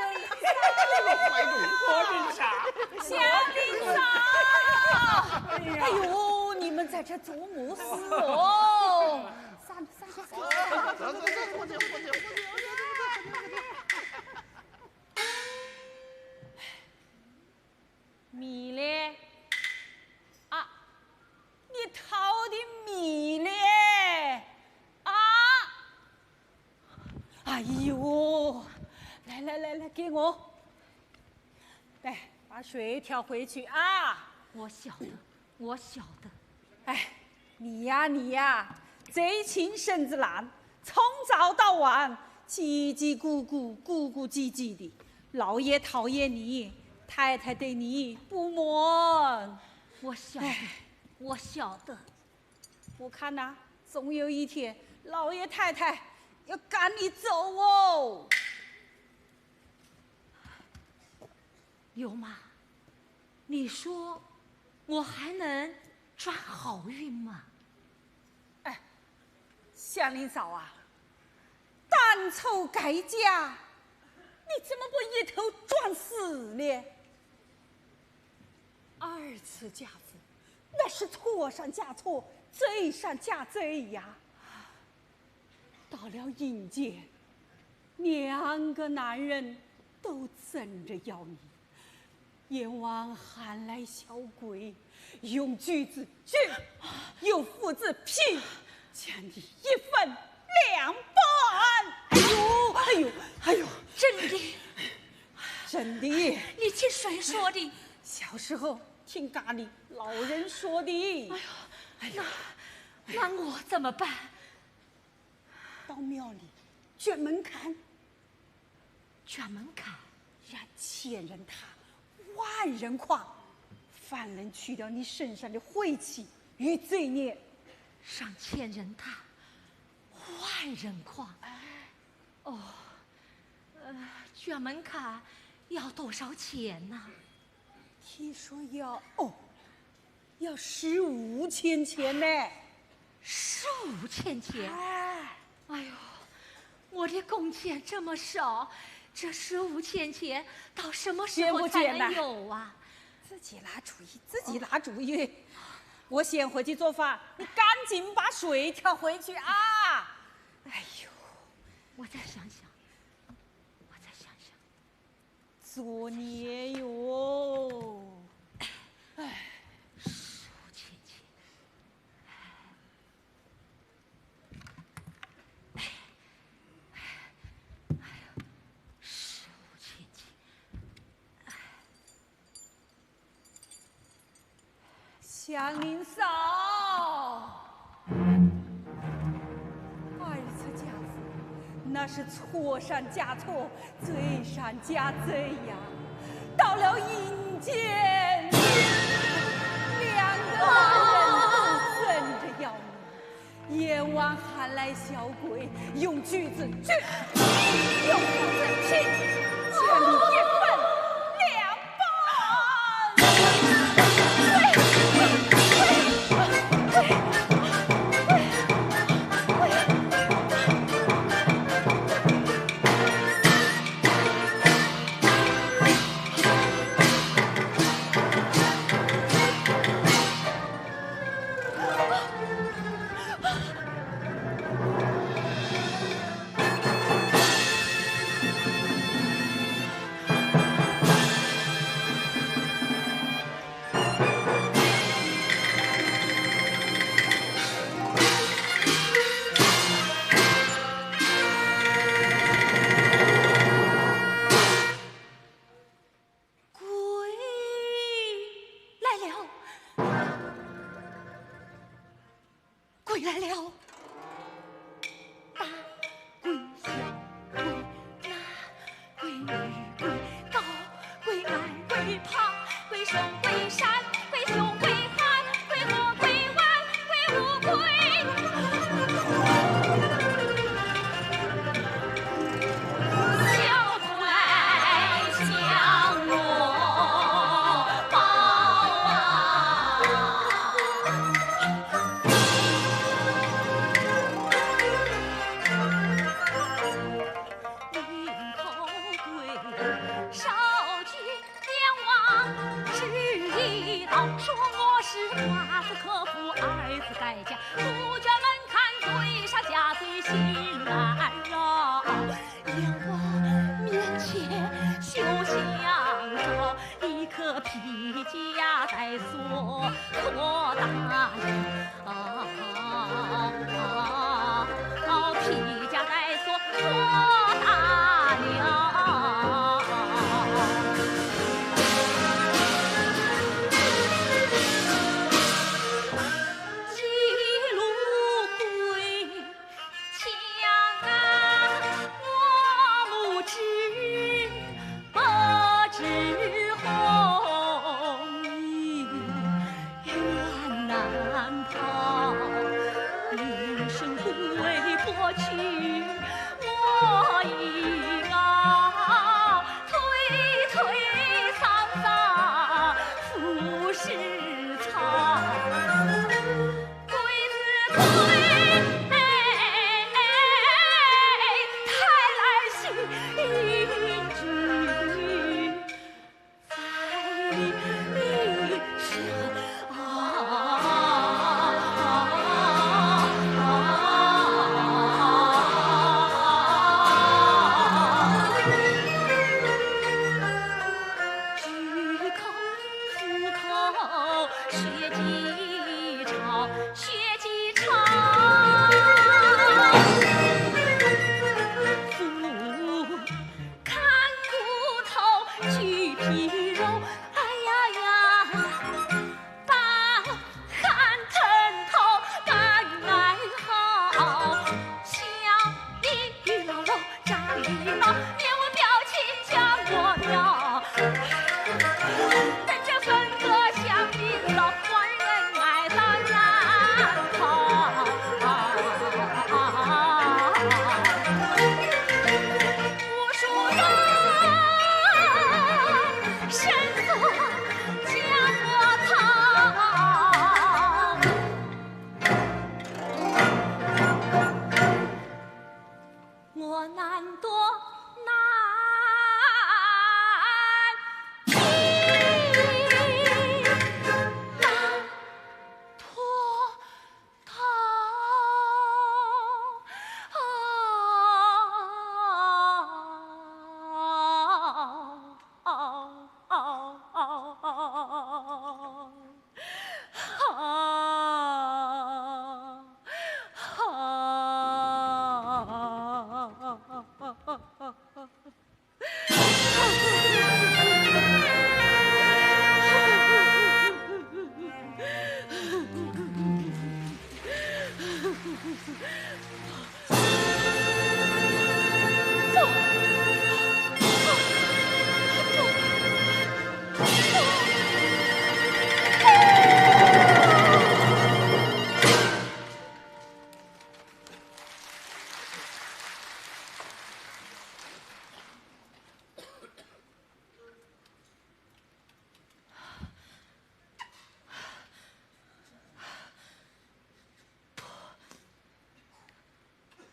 我真傻。祥林嫂！哎呀。哎呦，你们在这做么事哦？散了，散了，散了，散了。 米嘞？啊，你讨的米嘞？啊！哎呦，来来来来，给我，来，把水挑回去啊！我晓得，我晓得。 哎，你呀，你呀，贼情圣子难，从早到晚，叽叽咕咕，咕咕叽叽的，老爷讨厌你，太太对你不满。我晓得，哎。我晓得。我看呐，总有一天，老爷太太要赶你走哦。舅妈，你说我还能转好运吗？哎，祥林嫂啊，当初改嫁，你怎么不一头撞死呢？二次嫁祸，那是错上加错，罪上加罪呀。到了阴间，两个男人都争着要你，阎王喊来小鬼，用锯子锯，用斧子劈，将你一分两半。哎呦，哎呦，哎呦，真的？真的。你听谁说的？小时候听家里老人说的。哎呦，哎呦，那，那我怎么办？到庙里掘门槛。掘门槛？让千人踏，万人跨，方能去掉你身上的晦气与罪孽。让千人踏，万人跨。哎。哦，呃，掘门槛要多少钱呢？听说要，哦，要十五千钱呢。十五千钱？哎。哎呦，我的工钱这么少，这十五千钱到什么时候才能有啊？自己拿主意，自己拿主意。我先回去做饭，你赶紧把水挑回去啊！哎呦，我再想想，我再想想。作孽哟！哎，十五千钱。哎，哎，哎呀，十五千钱。祥林嫂，二次嫁祸，那是错上加错，罪上加罪呀！到了阴间，两个男人都争着要你，阎王喊来小鬼，用锯子锯，用斧子劈，将你一分两半。鬼来了！鬼来了！大鬼小鬼，那鬼女鬼高，鬼矮鬼胖，鬼凶鬼善，鬼凶鬼狠，鬼和鬼玩，鬼无鬼。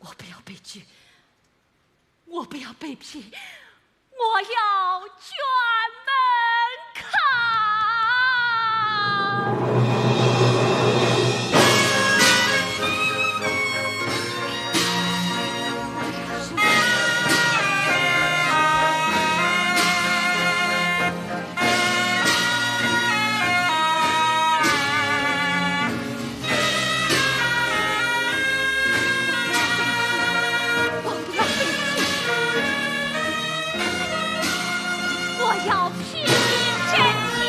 我不要被拒，我不要被批，我要卷门槛。我要拼命挣钱。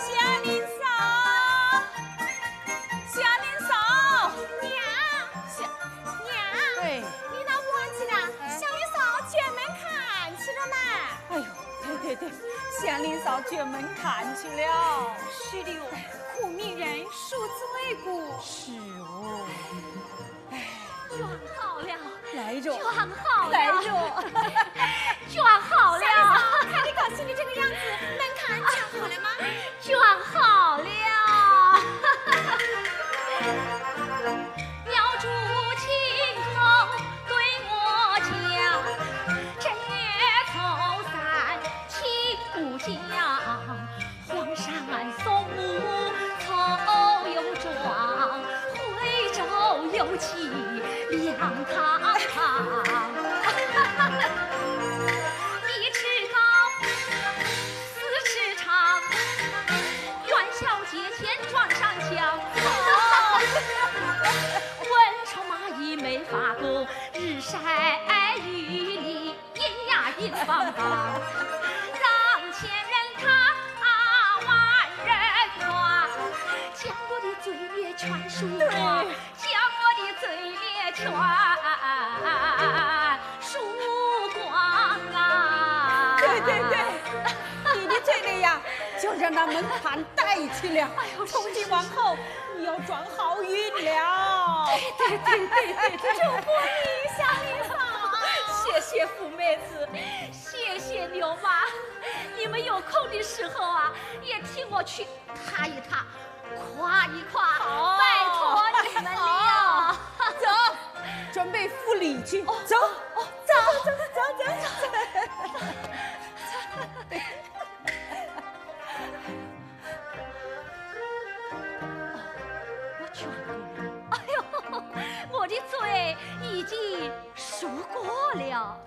祥林嫂，祥林嫂。娘。祥，娘。哎。你哪哼勿去啦？哎。祥林嫂卷门槛去了嘛。哎呦，对对对，祥林嫂卷门槛去了。是的哦，苦命人，受之为苦。是哦。 哎。卷好了，来着，卷好了，来着。卷好了。祥林嫂，看你高兴的这个样子，门槛卷好了吗？卷好了。没法过，日晒雨淋，阴呀阴风高。让前人踏，万人夸，将我的嘴脸全梳光，对。将我的嘴脸全梳光啊！对对对，你的嘴脸呀，就让那门盘带去了。哎呦，从今往后，你要装好运了。对对对对对对，祝福你，祥林嫂。谢谢福妹子，谢谢刘妈，你们有空的时候啊，也替我去踏一踏，夸一夸，好，拜托你们了。好，走，准备赴礼去。哦，走，哦，走，走，走，走，走。我去哪里了？哎呦，我的嘴已经梳过了。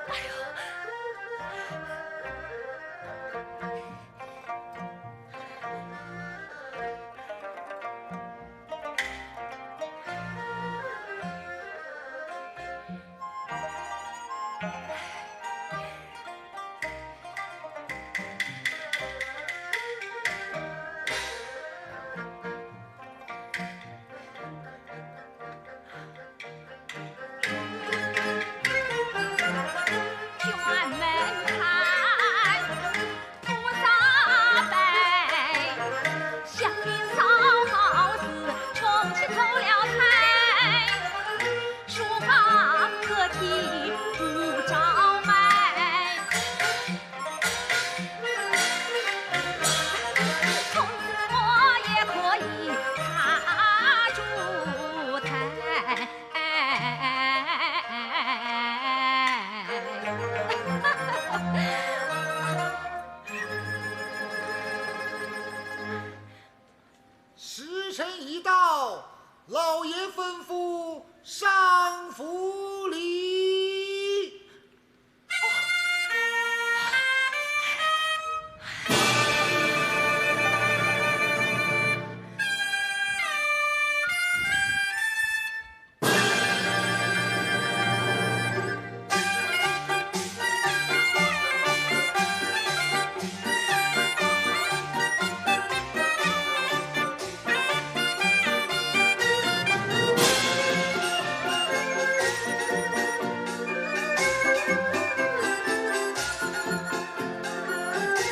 哎呦！ 专门看不咋白，祥林嫂好似重新投了胎，书房客厅不招待。 从此我也可以插烛台。时辰已到，老爷吩咐上福礼。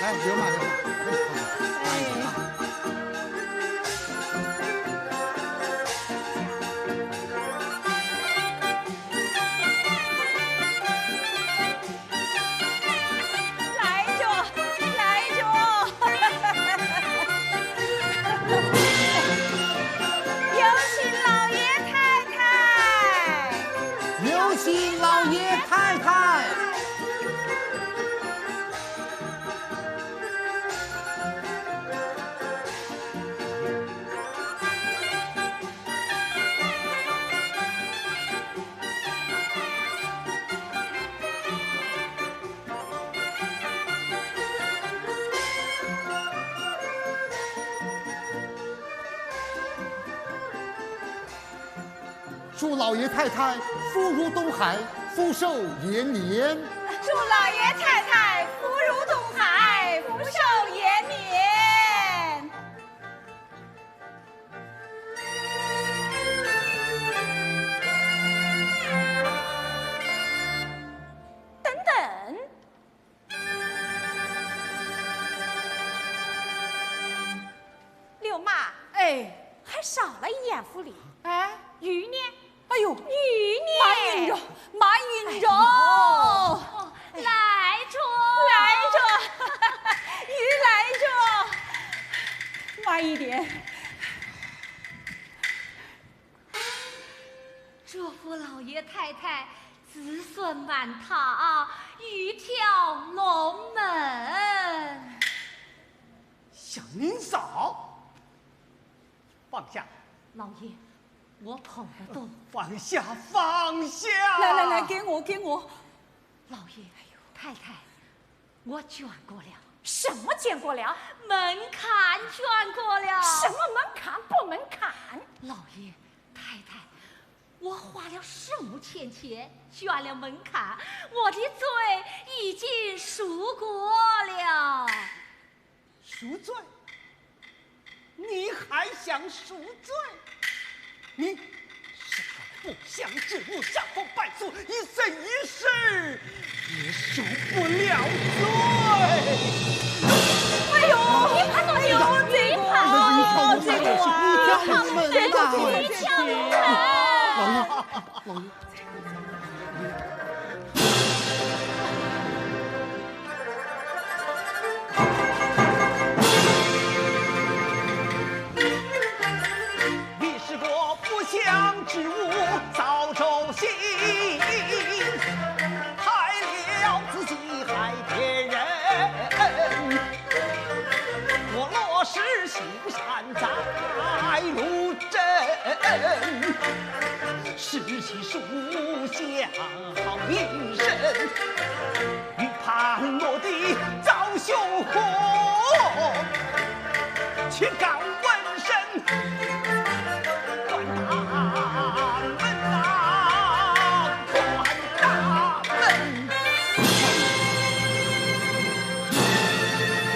哎，刘妈，刘妈，哎，慢一点啊。来着，来着。有请老爷太太。有请老爷太太。 祝老爷太太福如东海，福寿延年。祝老爷太太福如东海，福寿延年。 等等，刘妈，哎，还少了一样福礼。哎，余年。哎呦，余年。慢运着，慢运着。哎呦。 来着，来着，又来着，慢一点。祝福老爷太太子孙满堂，鱼跳龙门。祥林嫂，放下。老爷，我捧得动。放下，放下。来来来，给我，给我。 老爷，太太，我捐过了。什么捐过了？门槛捐过了。什么门槛不门槛？老爷、太太，我花了数千钱捐了门槛，我的罪已经赎过了。赎罪？你还想赎罪？你是个不祥之物，伤风败俗，一生一世也赎不了罪。哎呦，你快走，哎呦，你快走，这个啊，这个啊，这个啊，这个啊，老爷，老爷。你是个不祥之物，扫帚星，害了自己害别人。我若是行善在路 人，是其书香好名声，预判我的遭凶祸，去告瘟神，官大门啊，官大门。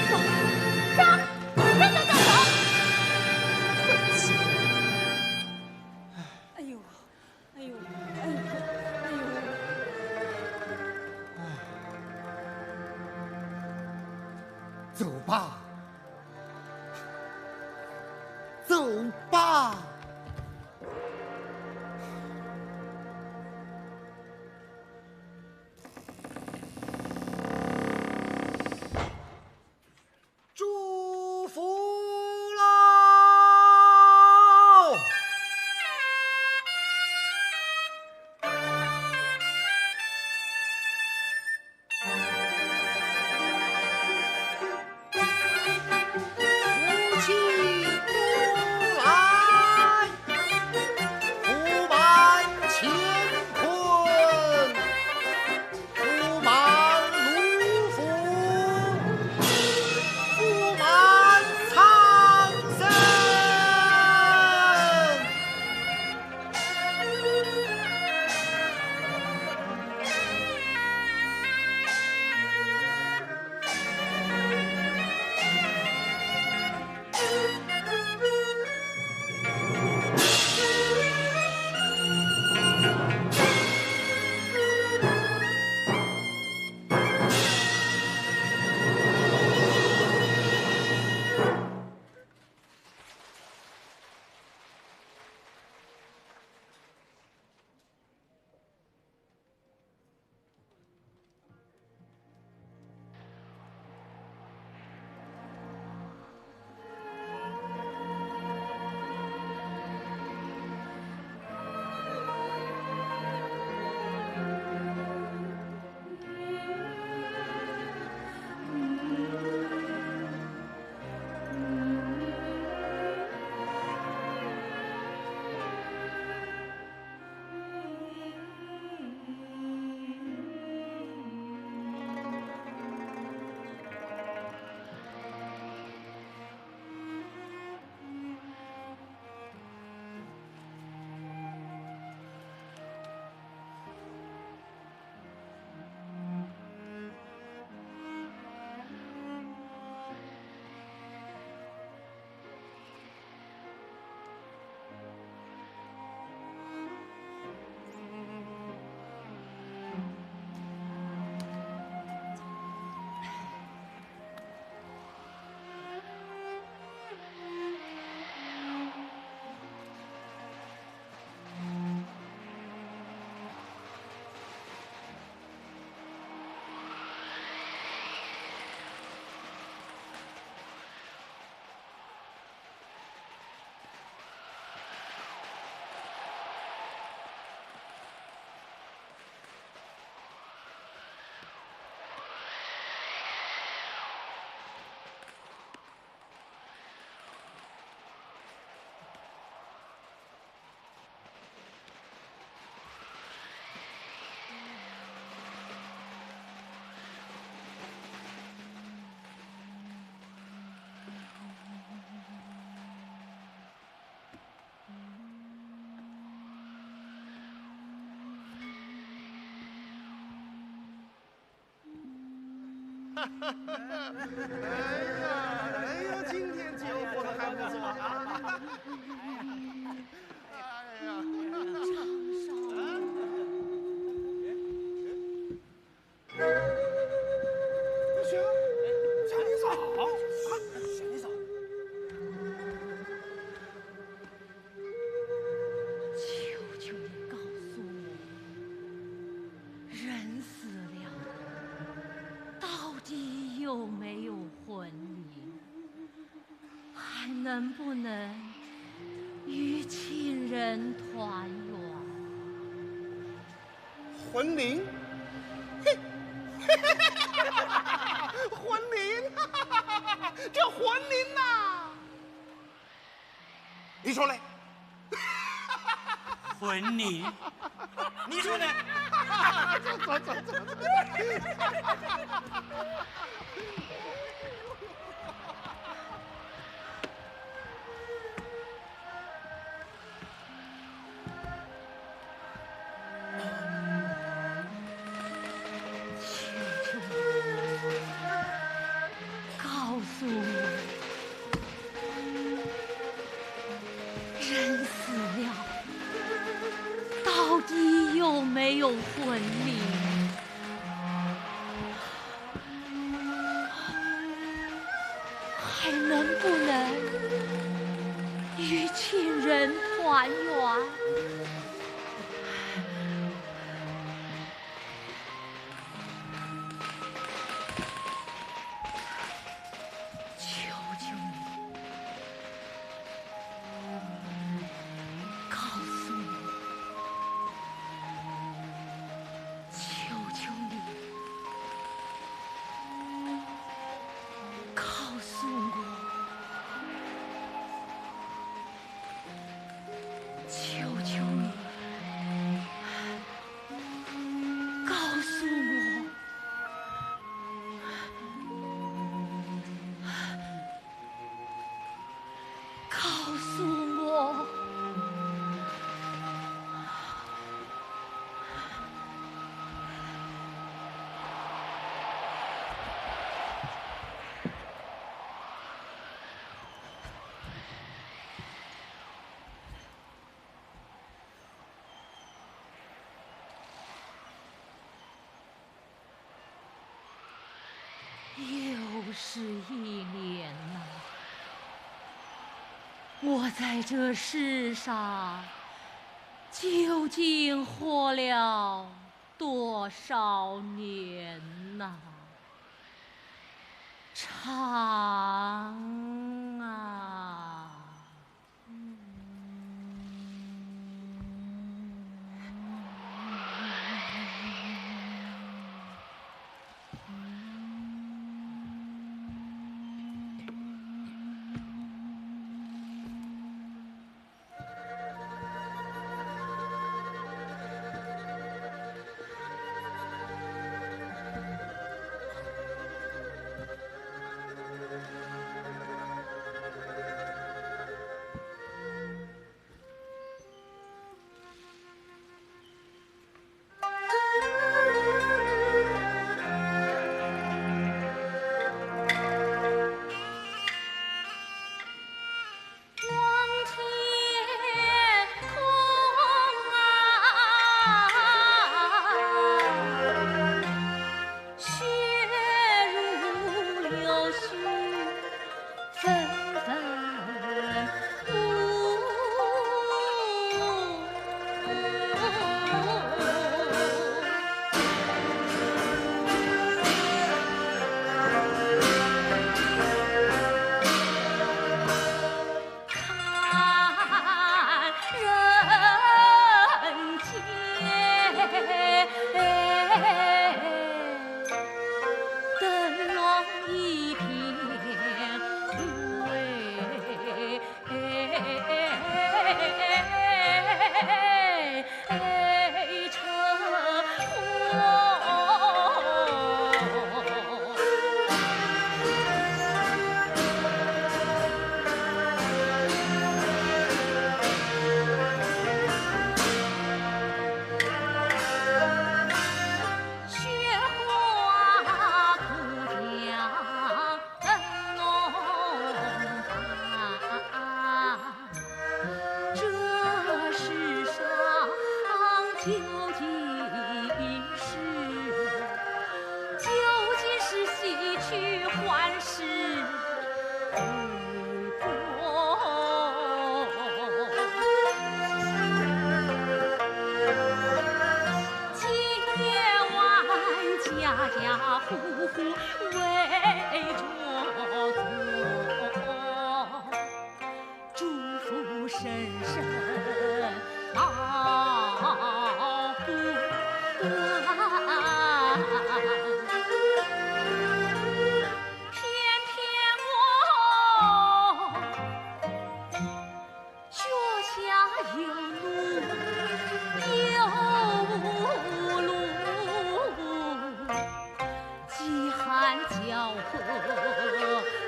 走，走，走，走，走。 哎呦，哎呦，哎呦，哎呦！走吧，走吧。哎呀，哎呀，今天酒喝的还不错啊。哎呀，不行，小李嫂，小李嫂。求求你告诉我，人死了，到底有没有魂灵？还能不能与亲人团圆？魂灵？嘿，魂灵，这魂灵呐！你说嘞？魂灵？你说呢？走走走走走。求求你，告诉我，人死了，到底有没有魂灵？ 还能不能与亲人团圆？求求你，告诉我，求求你， 告诉我，求求你，告诉我，告诉我。 又是一年呐，我在这世上究竟活了多少年呐？长啊！为着做，祝福深深保护。偏偏我脚下有路又无路，饥寒交迫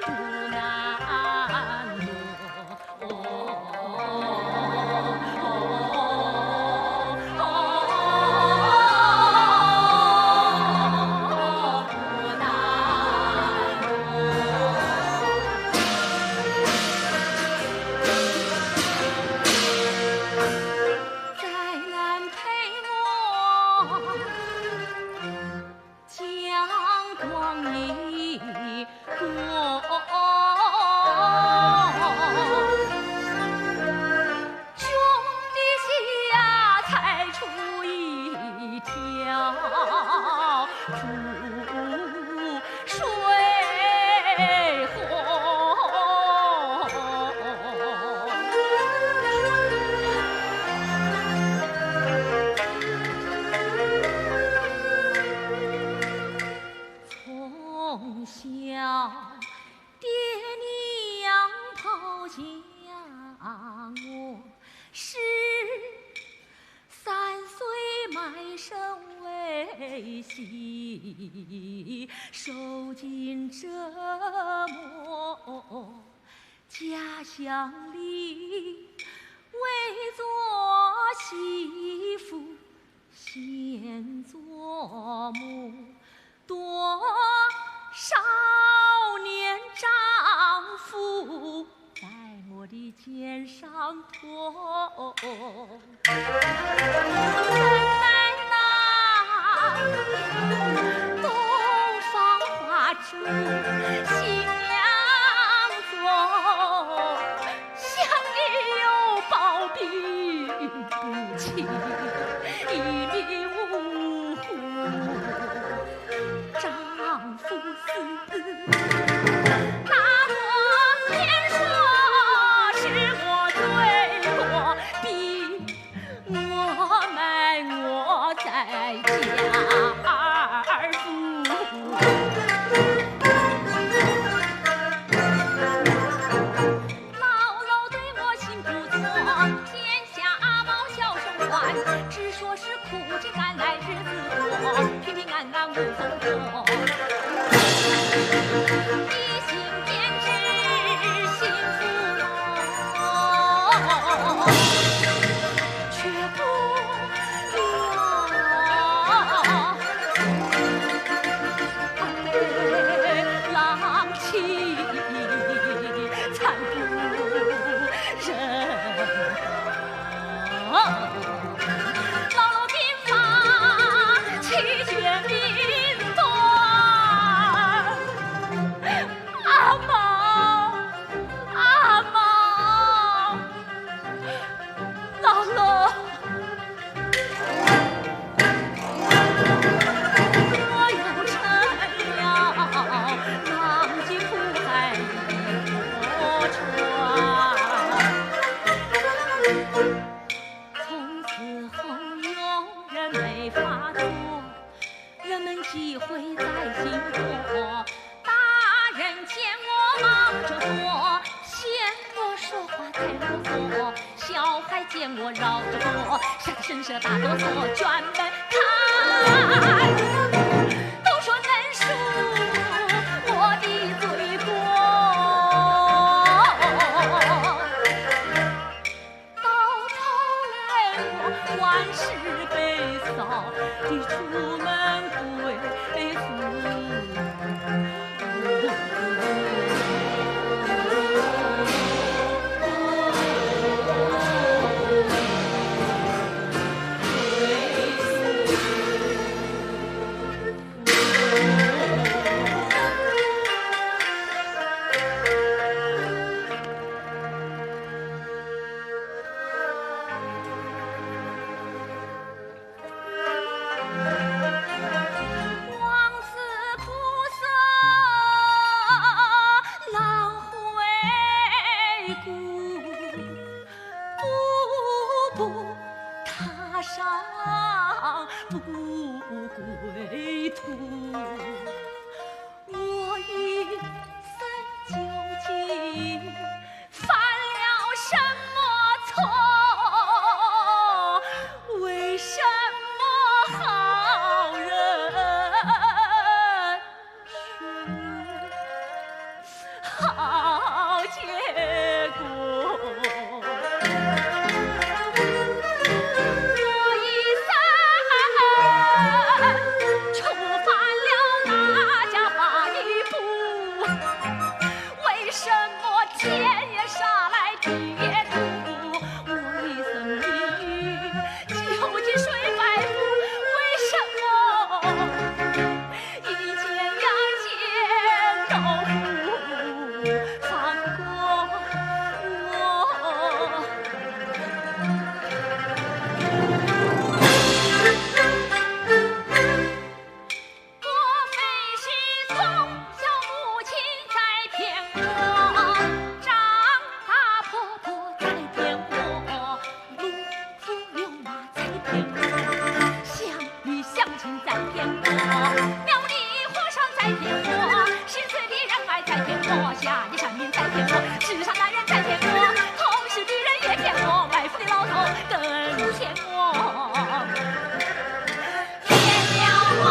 不能躲。再难陪我将光阴过。 兄弟呀，才出一条苦水河。从小 爹娘抛下我，十三岁卖身为妻，受尽折磨。家乡里为做媳妇， 先做母，多少年丈夫在我的肩上驮。在那东方花烛夕阳中，想你又抱病 不起，一命呜呼。丈夫死，那么便说是我罪过，逼我卖我在家儿夫。 老老对我心不错，天下阿毛笑生欢，只说是苦尽甘来日子过，平平安安无风波。一心编织幸福梦，却不料 浪迹残不忍。老老鬓发气绝鬓短，阿毛，阿毛，老老。 我又成了浪迹苦海一座船。从此后佣人没法做，人们忌讳在心头。大人见我忙着做，嫌我说话太啰嗦， 小孩见我绕着过，吓得伸手打哆嗦，专门看，都说能恕我的罪过。到头来我还是被扫地出门归。归途，我一生究竟犯了什么错？为什么好人 好结果。我一生触犯了哪家法与不？为什么天也杀来地也屠？我一生名誉究竟谁摆布？为什么 一见杨戬都不放过我。莫非是从小母亲在骗我，张大婆婆在骗我， 夫流马在骗我，乡里乡亲在骗我，庙里和尚在骗我，心碎的人儿在骗我，下里山民在骗我，世上男人在骗我，同事的人也骗我，卖夫的老头更骗我，骗了我。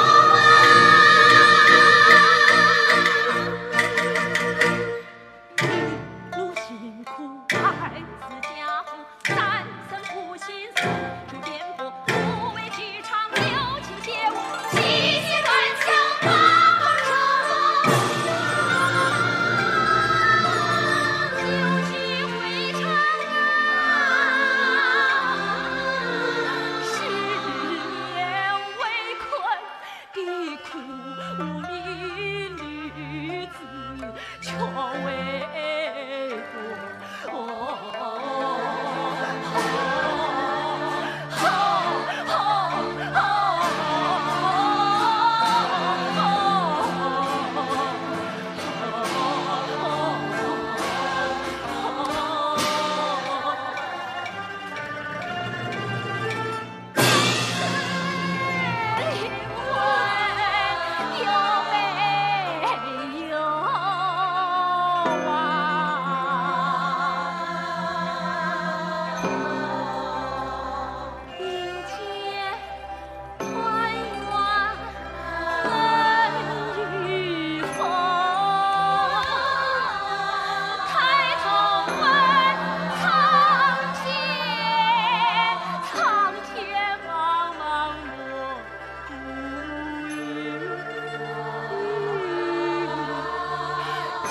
一路辛苦二字家风，三生不幸四处颠簸，五味俱尝六情皆无，七喜乱想八风愁。九曲回肠啊，十年围困 的苦命女子，却为我。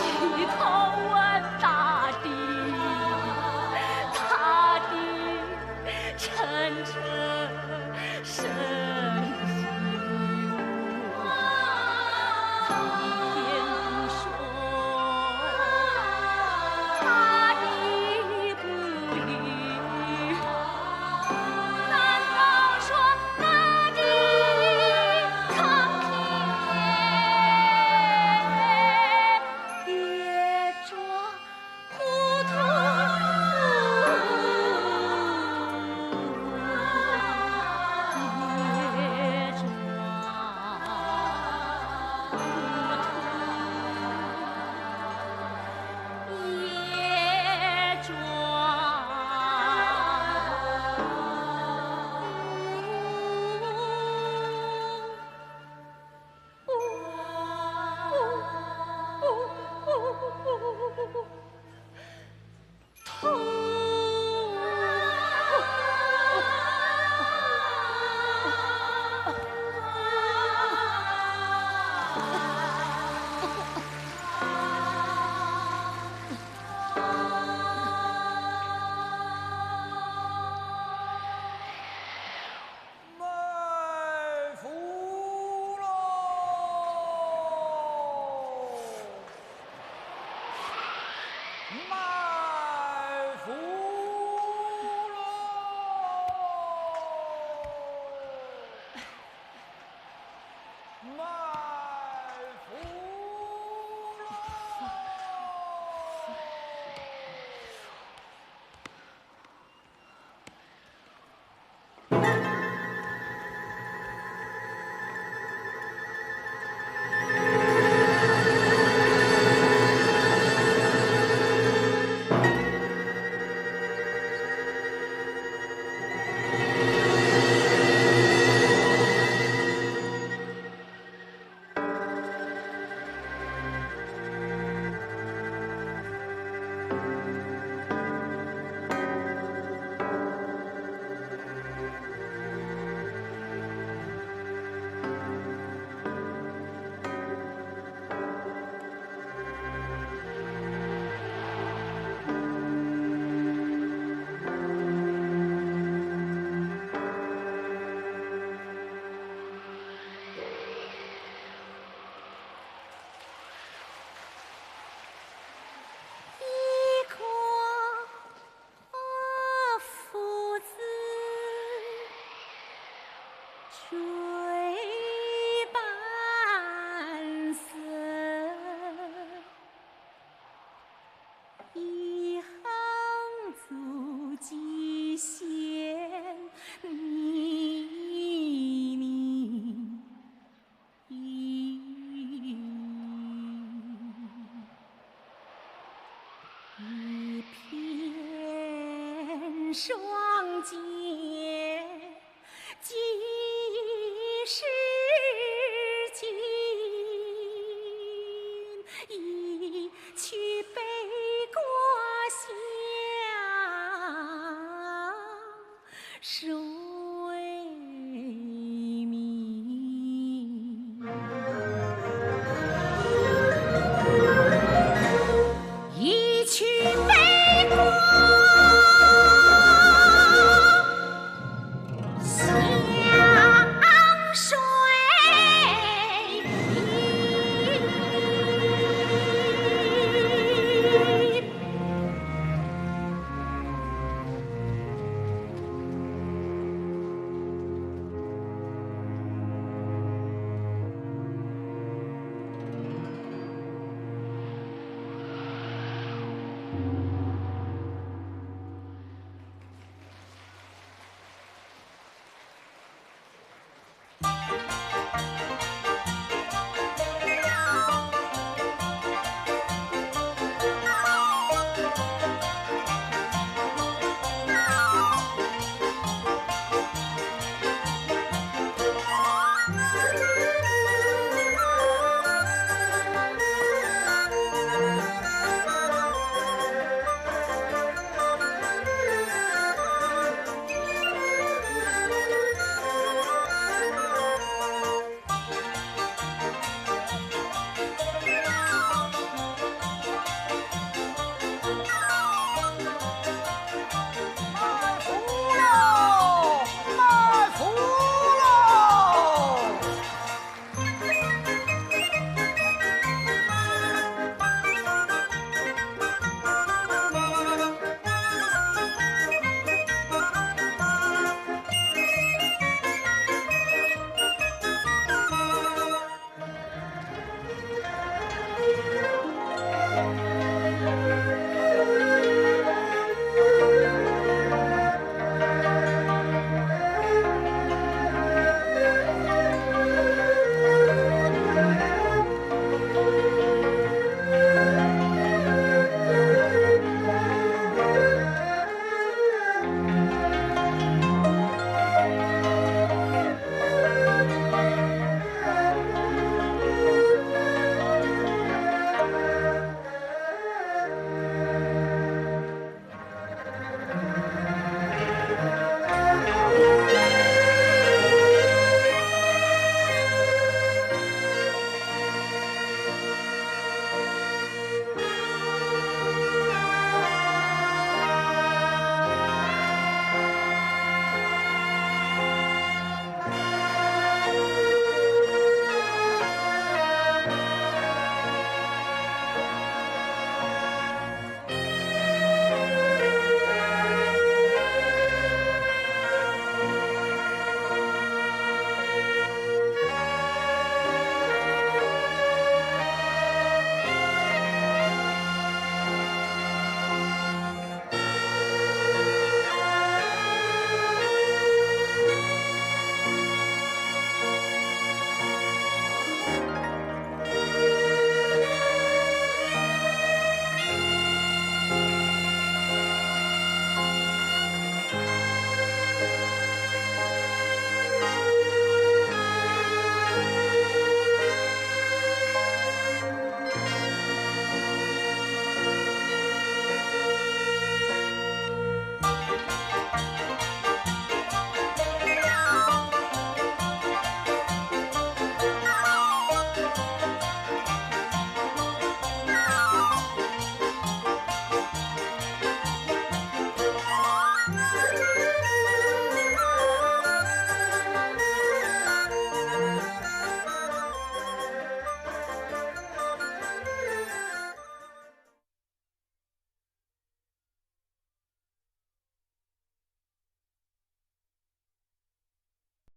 低头问大地，大地沉沉深似海，天不说，大地不语。 难道说那地苍天也装糊涂？也装糊涂。 也装。卖符喽！卖符喽！卖